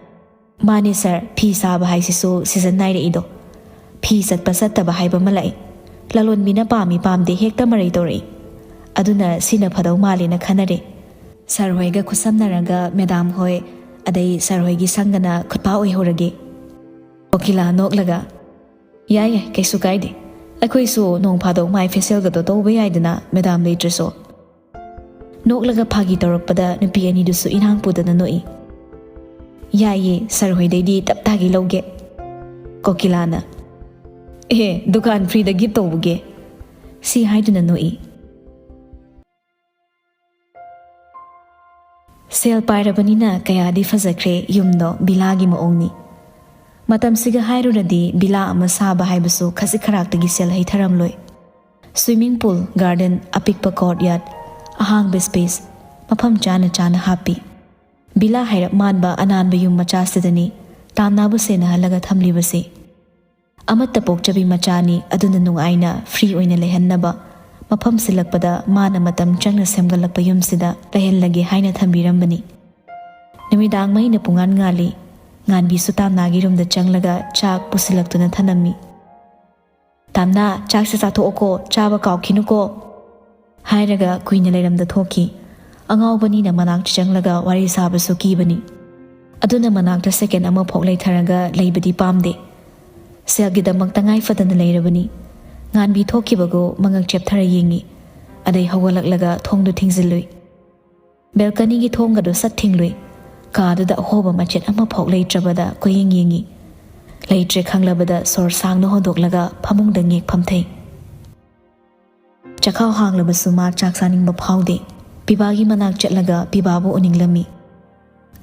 "ꯃꯥꯅꯦ ꯁꯥꯔ, ꯐꯤ ꯁꯥꯕ ꯍꯥꯏꯁꯤꯁꯨ ꯁꯤꯖꯟ ꯅꯥꯏꯔꯛꯏꯗꯣ꯫ ꯐꯤ ꯆꯠꯄ ꯆꯠꯇꯕ ꯍꯥꯏꯕ ꯑꯃ ꯂꯥꯛꯏ꯫ ꯂꯂꯣꯟꯕꯤꯅ ꯄꯥꯝꯃꯤ ꯄꯥꯝꯗꯦ ꯍꯦꯛꯇ ꯃꯔꯩ ꯇꯧꯔꯛꯏ꯫ ꯑꯗꯨꯅ ꯁꯤꯅ ꯐꯗꯧ ꯃꯥꯜꯂꯦꯅ ꯈꯟꯅꯔꯦ꯫ ꯁꯥꯔ ꯍꯣꯏꯒ ꯈꯨꯠꯁꯝꯅꯔꯒ ꯃꯦꯗꯥꯝ ꯍꯣꯏ, ꯑꯗꯩ ꯁꯥꯔ ꯍꯣꯏꯒꯤ ꯁꯪꯒꯅ ꯈꯨꯠꯄꯥ ꯑꯣꯏꯍꯧꯔꯒꯦ"꯫ ꯀꯣꯀꯤꯂꯥ ꯅꯣꯛꯂꯒ, "ꯌꯥꯏ ꯌꯥꯏ, ꯀꯩꯁꯨ ꯀꯥꯏꯗꯦ꯫ ꯑꯩꯈꯣꯏꯁꯨ ꯅꯣꯡ ꯐꯥꯗꯣꯛ ꯃꯥꯏ ꯐꯦꯁꯤꯌꯦꯜꯒꯗꯣ ꯇꯧꯕ ꯌꯥꯏꯗꯅ, ꯃꯦꯗꯥꯝ ꯂꯩꯇ꯭ꯔꯁꯨ"꯫ ꯅꯣꯛꯂꯒ ꯐꯥꯒꯤ ꯇꯧꯔꯛꯄꯗ ꯅꯨꯄꯤ ꯑꯅꯤꯗꯨꯁꯨ ꯏꯅꯥꯡ ꯄꯨꯗꯅ ꯅꯣꯛꯏ꯫ "ꯌꯥꯏꯌꯦ, ꯁꯥꯔ ꯍꯣꯏꯗꯩꯗꯤ ꯇꯞ ꯇꯥꯒꯩ ꯂꯧꯒꯦ"꯫ ꯀꯣꯀꯤꯂꯥꯅ, "ꯑꯦ, ꯗꯨꯀꯥꯟ ꯐ꯭ꯔꯤꯗ ꯒꯤꯐ ꯇꯧꯕꯒꯦ"꯫ ꯁꯤ ꯍꯥꯏꯗꯨꯅ ꯅꯣꯛꯏ꯫ ꯁꯦꯜ ꯄꯥꯏꯔꯕꯅꯤꯅ ꯀꯌꯥꯗꯤ ꯐꯖꯈ꯭ꯔꯦ ꯌꯨꯝꯗꯣ, ꯚꯤꯂꯥꯒꯤ ꯃꯑꯣꯡꯅꯤ꯫ ꯃꯇꯝꯁꯤꯒ ꯍꯥꯏꯔꯨꯔꯗꯤ ꯚꯤꯂꯥ ꯑꯃ ꯁꯥꯕ ꯍꯥꯏꯕꯁꯨ ꯈꯖꯤꯛ ꯈꯔꯥꯛꯇꯒꯤ ꯁꯦꯜ ꯍꯩꯊꯔꯝꯂꯣꯏ꯫ ꯁ꯭ꯋꯤꯃꯤꯡ ꯄꯨꯜ, ꯒꯥꯔꯗꯦꯟ, ꯑꯄꯤꯛꯄ ꯀꯣꯔꯠꯌꯥꯔꯗ, ꯑꯍꯥꯡꯕ ꯁ꯭ꯄꯦꯁ, ꯃꯐꯝ ꯆꯥꯅ ꯆꯥꯅ ꯍꯥꯞꯄꯤ꯫ ꯚꯤꯂꯥ ꯍꯥꯏꯔꯞ ꯃꯥꯟꯕ ꯑꯅꯥꯟꯕ ꯌꯨꯝ ꯃꯆꯥꯁꯤꯗꯅꯤ ꯇꯥꯝꯅꯥꯕꯨ ꯁꯦꯟꯅꯍꯜꯂꯒ ꯊꯝꯂꯤꯕꯁꯤ꯫ ꯑꯃꯠꯇ ꯄꯣꯛꯆꯕꯤ ꯃꯆꯥꯅꯤ, ꯑꯗꯨꯅ ꯅꯨꯡꯉꯥꯏꯅ ꯐ꯭ꯔꯤ ꯑꯣꯏꯅ ꯂꯩꯍꯟꯅꯕ ꯃꯐꯝ ꯁꯤꯜꯂꯛꯄꯗ ꯃꯥꯅ ꯃꯇꯝ ꯆꯪꯅ ꯁꯦꯝꯒꯠꯂꯛꯄ ꯌꯨꯝꯁꯤꯗ ꯂꯩꯍꯜꯂꯒꯦ ꯍꯥꯏꯅ ꯊꯝꯕꯤꯔꯝꯕꯅꯤ꯫ ꯅꯨꯃꯤꯗꯥꯡ ꯃꯩꯅ ꯄꯨꯡꯉꯥꯟ ꯉꯥꯜꯂꯤ꯫ ꯉꯥꯟꯕꯤꯁꯨ ꯇꯥꯝꯅꯥꯒꯤ ꯔꯨꯝꯗ ꯆꯪꯂꯒ ꯆꯥꯛ ꯄꯨꯁꯤꯜꯂꯛꯇꯨꯅ ꯊꯅꯝꯃꯤ꯫ "ꯇꯥꯝꯅꯥ, ꯆꯥꯛꯁꯦ ꯆꯥꯊꯣꯛꯑꯣꯀꯣ, ꯆꯥꯕ ꯀꯥꯎꯈꯤꯅꯨꯀꯣ" ꯍꯥꯏꯔꯒ ꯀꯨꯏꯅ ꯂꯩꯔꯝꯗ ꯊꯣꯛꯈꯤ꯫ ꯑꯉꯥꯎꯕꯅꯤꯅ ꯃꯅꯥꯛꯇ ꯆꯪꯂꯒ ꯋꯥꯔꯤ ꯁꯥꯕꯁꯨ ꯀꯤꯕꯅꯤ꯫ ꯑꯗꯨꯅ ꯃꯅꯥꯛꯇ ꯁꯦꯀꯦꯟ ꯑꯃꯐꯥꯎ ꯂꯩꯊꯔꯒ ꯂꯩꯕꯗꯤ ꯄꯥꯝꯗꯦ꯫ ꯁꯦꯜꯒꯤꯗꯃꯛ ꯇꯉꯥꯏ ꯐꯗꯅ ꯂꯩꯔꯕꯅꯤ꯫ ꯉꯥꯟꯕꯤ ꯊꯣꯛꯈꯤꯕꯒꯨ ꯃꯉꯛ ꯆꯦꯞꯊꯔ ꯌꯦꯡꯉꯤ꯫ ꯑꯗꯩ ꯍꯧꯒꯠꯂꯛꯂꯒ ꯊꯣꯡꯗꯨ ꯊꯤꯡꯖꯤꯜꯂꯨꯏ꯫ ꯕꯦꯜꯀꯅꯤꯒꯤ ꯊꯣꯡꯒꯗꯨ ꯁꯠ ꯊꯤꯡꯂꯨꯏ꯫ ꯀꯥꯗꯨꯗ ꯑꯍꯣꯕ ꯃꯆꯦꯠ ꯑꯃꯐꯥꯎ ꯂꯩꯇ꯭ꯔꯕꯗ ꯀꯣꯏꯌꯦꯡ ꯌꯦꯡꯉꯤ꯫ ꯂꯩꯇ꯭ꯔꯦ ꯈꯪꯂꯕꯗ ꯁꯣꯔ ꯁꯥꯡꯅ ꯍꯣꯟꯗꯣꯛꯂꯒ ꯐꯃꯨꯡꯗ ꯉꯦꯛ ꯐꯝꯊꯩ꯫ ꯆꯈꯥꯎ ꯍꯥꯡꯂꯕꯁꯨ ꯃꯥ ꯆꯥꯛ ꯆꯥꯅꯤꯡꯕ ꯐꯥꯎꯗꯦ꯫ ꯄꯤꯕꯥꯒꯤ ꯃꯅꯥꯛ ꯆꯠꯂꯒ ꯄꯤꯕꯥꯕꯨ ꯎꯅꯤꯡꯂꯝꯃꯤ꯫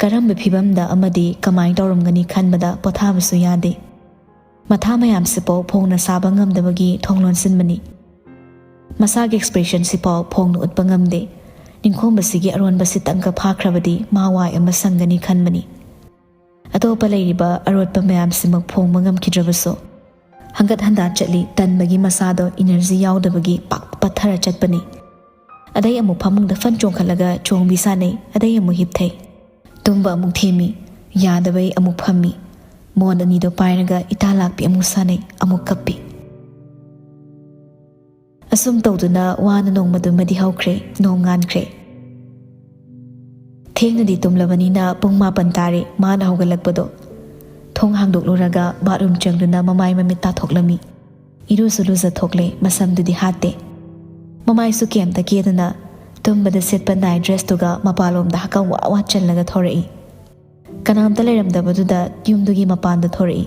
ꯀꯔꯝꯕ ꯐꯤꯕꯝꯗ ꯑꯃꯗꯤ ꯀꯃꯥꯏ ꯇꯧꯔꯝꯒꯅꯤ ꯈꯟꯕꯗ ꯄꯣꯊꯥꯕꯁꯨ ꯌꯥꯗꯦ꯫ ꯃꯊꯥ ꯃꯌꯥꯝꯁꯤꯐꯥꯎ ꯐꯣꯡꯅ ꯁꯥꯕ ꯉꯝꯗꯕꯒꯤ ꯊꯣꯡ ꯂꯣꯟꯁꯤꯟꯕꯅꯤ꯫ ꯃꯁꯥꯒꯤ ꯑꯦꯛꯁꯄ꯭ꯔꯦꯁꯟꯁꯤꯐꯥꯎ ꯐꯣꯡꯅ ꯎꯠꯄ ꯉꯝꯗꯦ꯫ ꯅꯤꯡꯈꯣꯝꯕꯁꯤꯒꯤ ꯑꯔꯣꯟꯕꯁꯤ ꯇꯪꯀ ꯐꯥꯈ꯭ꯔꯕꯗꯤ ꯃꯥ ꯋꯥꯏ ꯑꯃ ꯁꯪꯒꯅꯤ ꯈꯟꯕꯅꯤ꯫ ꯑꯇꯣꯞꯄ ꯂꯩꯔꯤꯕ ꯑꯔꯣꯠꯄ ꯃꯌꯥꯝꯁꯤꯃꯛ ꯐꯣꯡꯕ ꯉꯝꯈꯤꯗ꯭ꯔꯕꯁꯨ, ꯍꯪꯒꯠ ꯍꯟꯗꯥ ꯆꯠꯂꯤ ꯇꯟꯕꯒꯤ ꯃꯁꯥꯗꯣ ꯏꯅꯔꯖꯤ ꯌꯥꯎꯗꯕꯒꯤ ꯄꯥꯛ ꯄꯠꯊꯔ ꯆꯠꯄꯅꯤ꯫ ꯑꯗꯩ ꯑꯃꯨꯛ ꯐꯃꯨꯡꯗ ꯐꯟ ꯆꯣꯡꯈꯠꯂꯒ ꯆꯣꯡꯕꯤ ꯁꯥꯟꯅꯩ, ꯑꯗꯩ ꯑꯃꯨꯛ ꯍꯤꯞꯊꯩ꯫ ꯇꯨꯝꯕ ꯑꯃꯨꯛ ꯊꯦꯝꯃꯤ, ꯌꯥꯗꯕꯩ ꯑꯃꯨꯛ ꯐꯝꯃꯤ꯫ ꯃꯣꯟ ꯑꯅꯤꯗꯣ ꯄꯥꯏꯔꯒ ꯏꯇꯥ ꯂꯥꯛꯄꯤ ꯑꯃꯨꯛ ꯁꯥꯟꯅꯩ, ꯑꯃꯨꯛ ꯀꯞꯄꯤ꯫ ꯑꯁꯨꯝ ꯇꯧꯗꯨꯅ ꯋꯥꯅ ꯅꯣꯡꯃꯗꯨꯃꯗꯤ ꯍꯧꯈ꯭ꯔꯦ, ꯅꯣꯡ ꯉꯥꯟꯈ꯭ꯔꯦ꯫ ꯊꯦꯡꯅꯗꯤ ꯇꯨꯝꯂꯕꯅꯤꯅ ꯄꯨꯡ ꯃꯥꯄꯟ ꯇꯥꯔꯦ ꯃꯥꯅ ꯍꯧꯒꯠꯂꯛꯄꯗꯣ꯫ ꯊꯣꯡ ꯍꯥꯡꯗꯣꯛꯂꯨꯔꯒ ꯕꯥꯠꯔꯨꯝ ꯆꯪꯗꯨꯅ ꯃꯃꯥꯏ ꯃꯃꯤꯠ ꯇꯥꯊꯣꯛꯂꯝꯃꯤ꯫ ꯏꯔꯨꯁꯨ ꯂꯨꯖꯊꯣꯛꯂꯦ, ꯃꯁꯝꯗꯨꯗꯤ ꯍꯥꯠꯇꯦ꯫ ꯃꯃꯥꯏꯁꯨ ꯀꯦꯝꯇ ꯀꯦꯗꯅ ꯇꯨꯝꯕꯗ ꯁꯦꯠꯄ ꯅꯥꯏꯠ ꯗ꯭ꯔꯦꯁꯇꯨꯒ ꯃꯄꯥꯟꯂꯣꯝꯗ ꯍꯛꯀꯝ ꯋꯥ ꯋꯥ ꯆꯜꯂꯒ ꯊꯣꯔꯛꯏ꯫ ꯀꯅꯥꯝꯇ ꯂꯩꯔꯝꯗꯕꯗꯨꯗ ꯌꯨꯝꯗꯨꯒꯤ ꯃꯄꯥꯟꯗ ꯊꯣꯔꯛꯏ꯫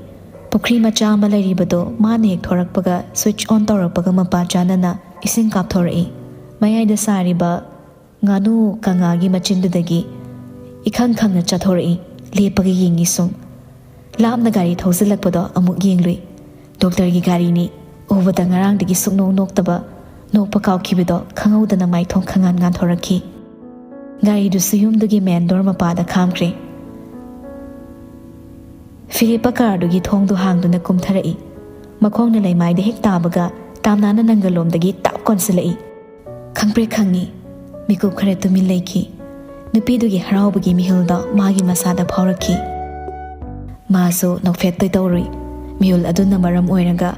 ꯄꯨꯈ꯭ꯔꯤ ꯃꯆꯥ ꯑꯃ ꯂꯩꯔꯤꯕꯗꯣ ꯃꯥꯅ ꯍꯦꯛ ꯊꯣꯔꯛꯄꯒ ꯁ꯭ꯋꯤꯆ ꯑꯣꯟ ꯇꯧꯔꯛꯄꯒ ꯃꯄꯥ ꯆꯥꯅꯅ ꯏꯁꯤꯡ ꯀꯥꯞꯊꯣꯔꯛꯏ꯫ ꯃꯌꯥꯏꯗ ꯁꯥꯔꯤꯕ ꯉꯥꯅꯨ ꯀꯪꯉꯥꯒꯤ ꯃꯆꯤꯟꯗꯨꯗꯒꯤ ꯏꯈꯪ ꯈꯪꯅ ꯆꯥꯊꯣꯔꯛꯏ꯫ ꯂꯦꯞꯄꯒ ꯌꯦꯡꯉꯤ ꯁꯨꯝ꯫ ꯂꯥꯞꯅ ꯒꯥꯔꯤ ꯊꯧꯖꯤꯜꯂꯛꯄꯗꯣ ꯑꯃꯨꯛ ꯌꯦꯡꯂꯨꯏ꯫ ꯗꯣꯛꯇꯔꯒꯤ ꯒꯥꯔꯤꯅꯤ꯫ ꯎꯕꯗ ꯉꯔꯥꯡꯗꯒꯤ ꯁꯨꯛꯅꯣꯛ ꯅꯣꯛꯇꯕ, ꯅꯣꯛꯄ ꯀꯥꯎꯈꯤꯕꯗꯣ ꯈꯪꯍꯧꯗꯅ ꯃꯥꯏꯊꯣꯡ ꯈꯪꯉꯥꯟ ꯉꯥꯟꯊꯣꯔꯛꯈꯤ꯫ ꯒꯥꯔꯤꯗꯨꯁꯨ ꯌꯨꯝꯗꯨꯒꯤ ꯃꯦꯟ ꯗꯣꯔ ꯃꯄꯥꯗ ꯈꯥꯝꯈ꯭ꯔꯦ꯫ ꯐꯤꯂꯤꯞꯄ ꯀꯥꯔꯗꯨꯒꯤ ꯊꯣꯡꯗꯨ ꯍꯥꯡꯗꯨꯅ ꯀꯨꯝꯊꯔꯛꯏ꯫ ꯃꯈꯣꯡꯅ ꯂꯩꯃꯥꯏꯗ ꯍꯦꯛ ꯇꯥꯕꯒ ꯇꯥꯝꯅꯥꯅ ꯅꯪꯒꯜꯂꯣꯝꯗꯒꯤ ꯇꯥꯞ ꯀꯣꯟꯁꯤꯜꯂꯛꯏ꯫ ꯈꯪꯄ꯭ꯔꯦꯛ ꯈꯪꯉꯤ꯫ ꯃꯤꯀꯨꯞ ꯈꯔ ꯇꯨꯃꯤꯟ ꯂꯩꯈꯤ꯫ ꯅꯨꯄꯤꯗꯨꯒꯤ ꯍꯔꯥꯎꯕꯒꯤ ꯃꯤꯍꯨꯜꯗꯣ ꯃꯥꯒꯤ ꯃꯁꯥꯗ ꯐꯥꯎꯔꯛꯈꯤ꯫ ꯃꯥꯁꯨ ꯅꯣꯛꯐꯦꯠꯇꯣꯏ ꯇꯧꯔꯨꯏ꯫ ꯃꯤꯍꯨꯜ ꯑꯗꯨꯅ ꯃꯔꯝ ꯑꯣꯏꯔꯒ꯫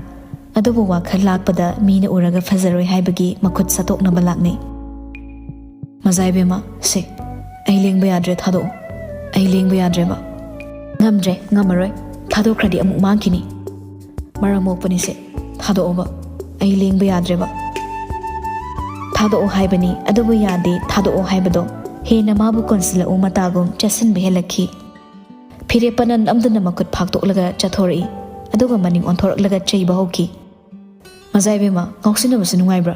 ꯑꯗꯨꯕꯨ ꯋꯥꯈꯜ ꯂꯥꯛꯄꯗ ꯃꯤꯅ ꯎꯔꯒ ꯐꯖꯔꯣꯏ ꯍꯥꯏꯕꯒꯤ ꯃꯈꯨꯠ ꯁꯠꯇꯣꯛꯅꯕ ꯂꯥꯛꯅꯩ꯫ ꯃꯖꯥ ꯏꯕꯦꯝꯃ, ꯁꯦ, ꯑꯩ ꯂꯦꯡꯕ ꯌꯥꯗ꯭ꯔꯦ, ꯊꯥꯗꯣꯛꯑꯣ꯫ ꯑꯩ ꯂꯦꯡꯕ ꯌꯥꯗ꯭ꯔꯦꯕ꯫ ꯉꯝꯗ꯭ꯔꯦ, ꯉꯝꯃꯔꯣꯏ꯫ ꯊꯥꯗꯣꯛꯈ꯭ꯔꯗꯤ ꯑꯃꯨꯛ ꯃꯥꯡꯈꯤꯅꯤ꯫ "ꯃꯔꯝ ꯃꯣꯛꯄꯅꯤꯁꯦ, ꯊꯥꯗꯣꯛꯑꯣꯕ, ꯑꯩ ꯂꯦꯡꯕ ꯌꯥꯗ꯭ꯔꯦꯕ꯫ ꯊꯥꯗꯣꯛꯑꯣ ꯍꯥꯏꯕꯅꯤ, ꯑꯗꯨꯕꯨ ꯌꯥꯗꯦ, ꯊꯥꯗꯣꯛꯑꯣ ꯍꯥꯏꯕꯗꯣ ꯍꯦꯟꯅ ꯃꯥꯕꯨ ꯀꯣꯟꯁꯤꯜꯂꯛꯎ ꯃꯇꯥꯒꯨꯝ ꯆꯦꯠꯁꯤꯟꯕ ꯍꯦꯜꯂꯛꯈꯤ꯫ ꯐꯤꯔꯦꯞꯄꯅ ꯅꯝꯗꯨꯅ ꯃꯈꯨꯠ ꯐꯥꯛꯇꯣꯛꯂꯒ ꯆꯠꯊꯣꯔꯛꯏ, ꯑꯗꯨꯒ ꯃꯅꯤꯡ ꯑꯣꯟꯊꯣꯔꯛꯂꯒ ꯆꯩꯕ ꯍꯧꯈꯤ꯫ "ꯃꯖꯥ ꯏꯕꯦꯝꯃ, ꯉꯥꯎꯁꯤꯟꯅꯕꯁꯤ ꯅꯨꯡꯉꯥꯏꯕ꯭ꯔꯥ?"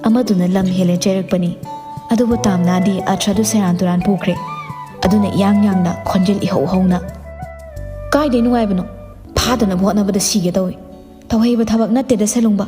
ꯑꯃꯗꯨꯅ ꯂꯝ ꯍꯦꯜꯂꯦ ꯆꯩꯔꯛꯄꯅꯤ꯫ ꯑꯗꯨꯕꯨ ꯇꯥꯝꯅꯥꯗꯤ ꯑꯊ꯭ꯔꯗꯨ ꯁꯦꯔꯥꯟ ꯇꯨꯔꯥꯟ ꯄꯨꯈ꯭ꯔꯦ꯫ ꯑꯗꯨꯅ ꯏꯌꯥꯡ ꯌꯥꯡꯅ, ꯈꯣꯟꯖꯦꯜ ꯏꯍꯧ ꯍꯧꯅ, "ꯀꯥꯏꯗꯩ ꯅꯨꯡꯉꯥꯏꯕꯅꯣ? ꯐꯥꯗꯅꯕ ꯍꯣꯠꯅꯕꯗ ꯁꯤꯒꯦ ꯇꯧꯏ꯫ ꯇꯧꯍꯩꯕ ꯊꯕꯛ ꯅꯠꯇꯦꯗ ꯁꯦꯂꯨꯡꯕ꯫"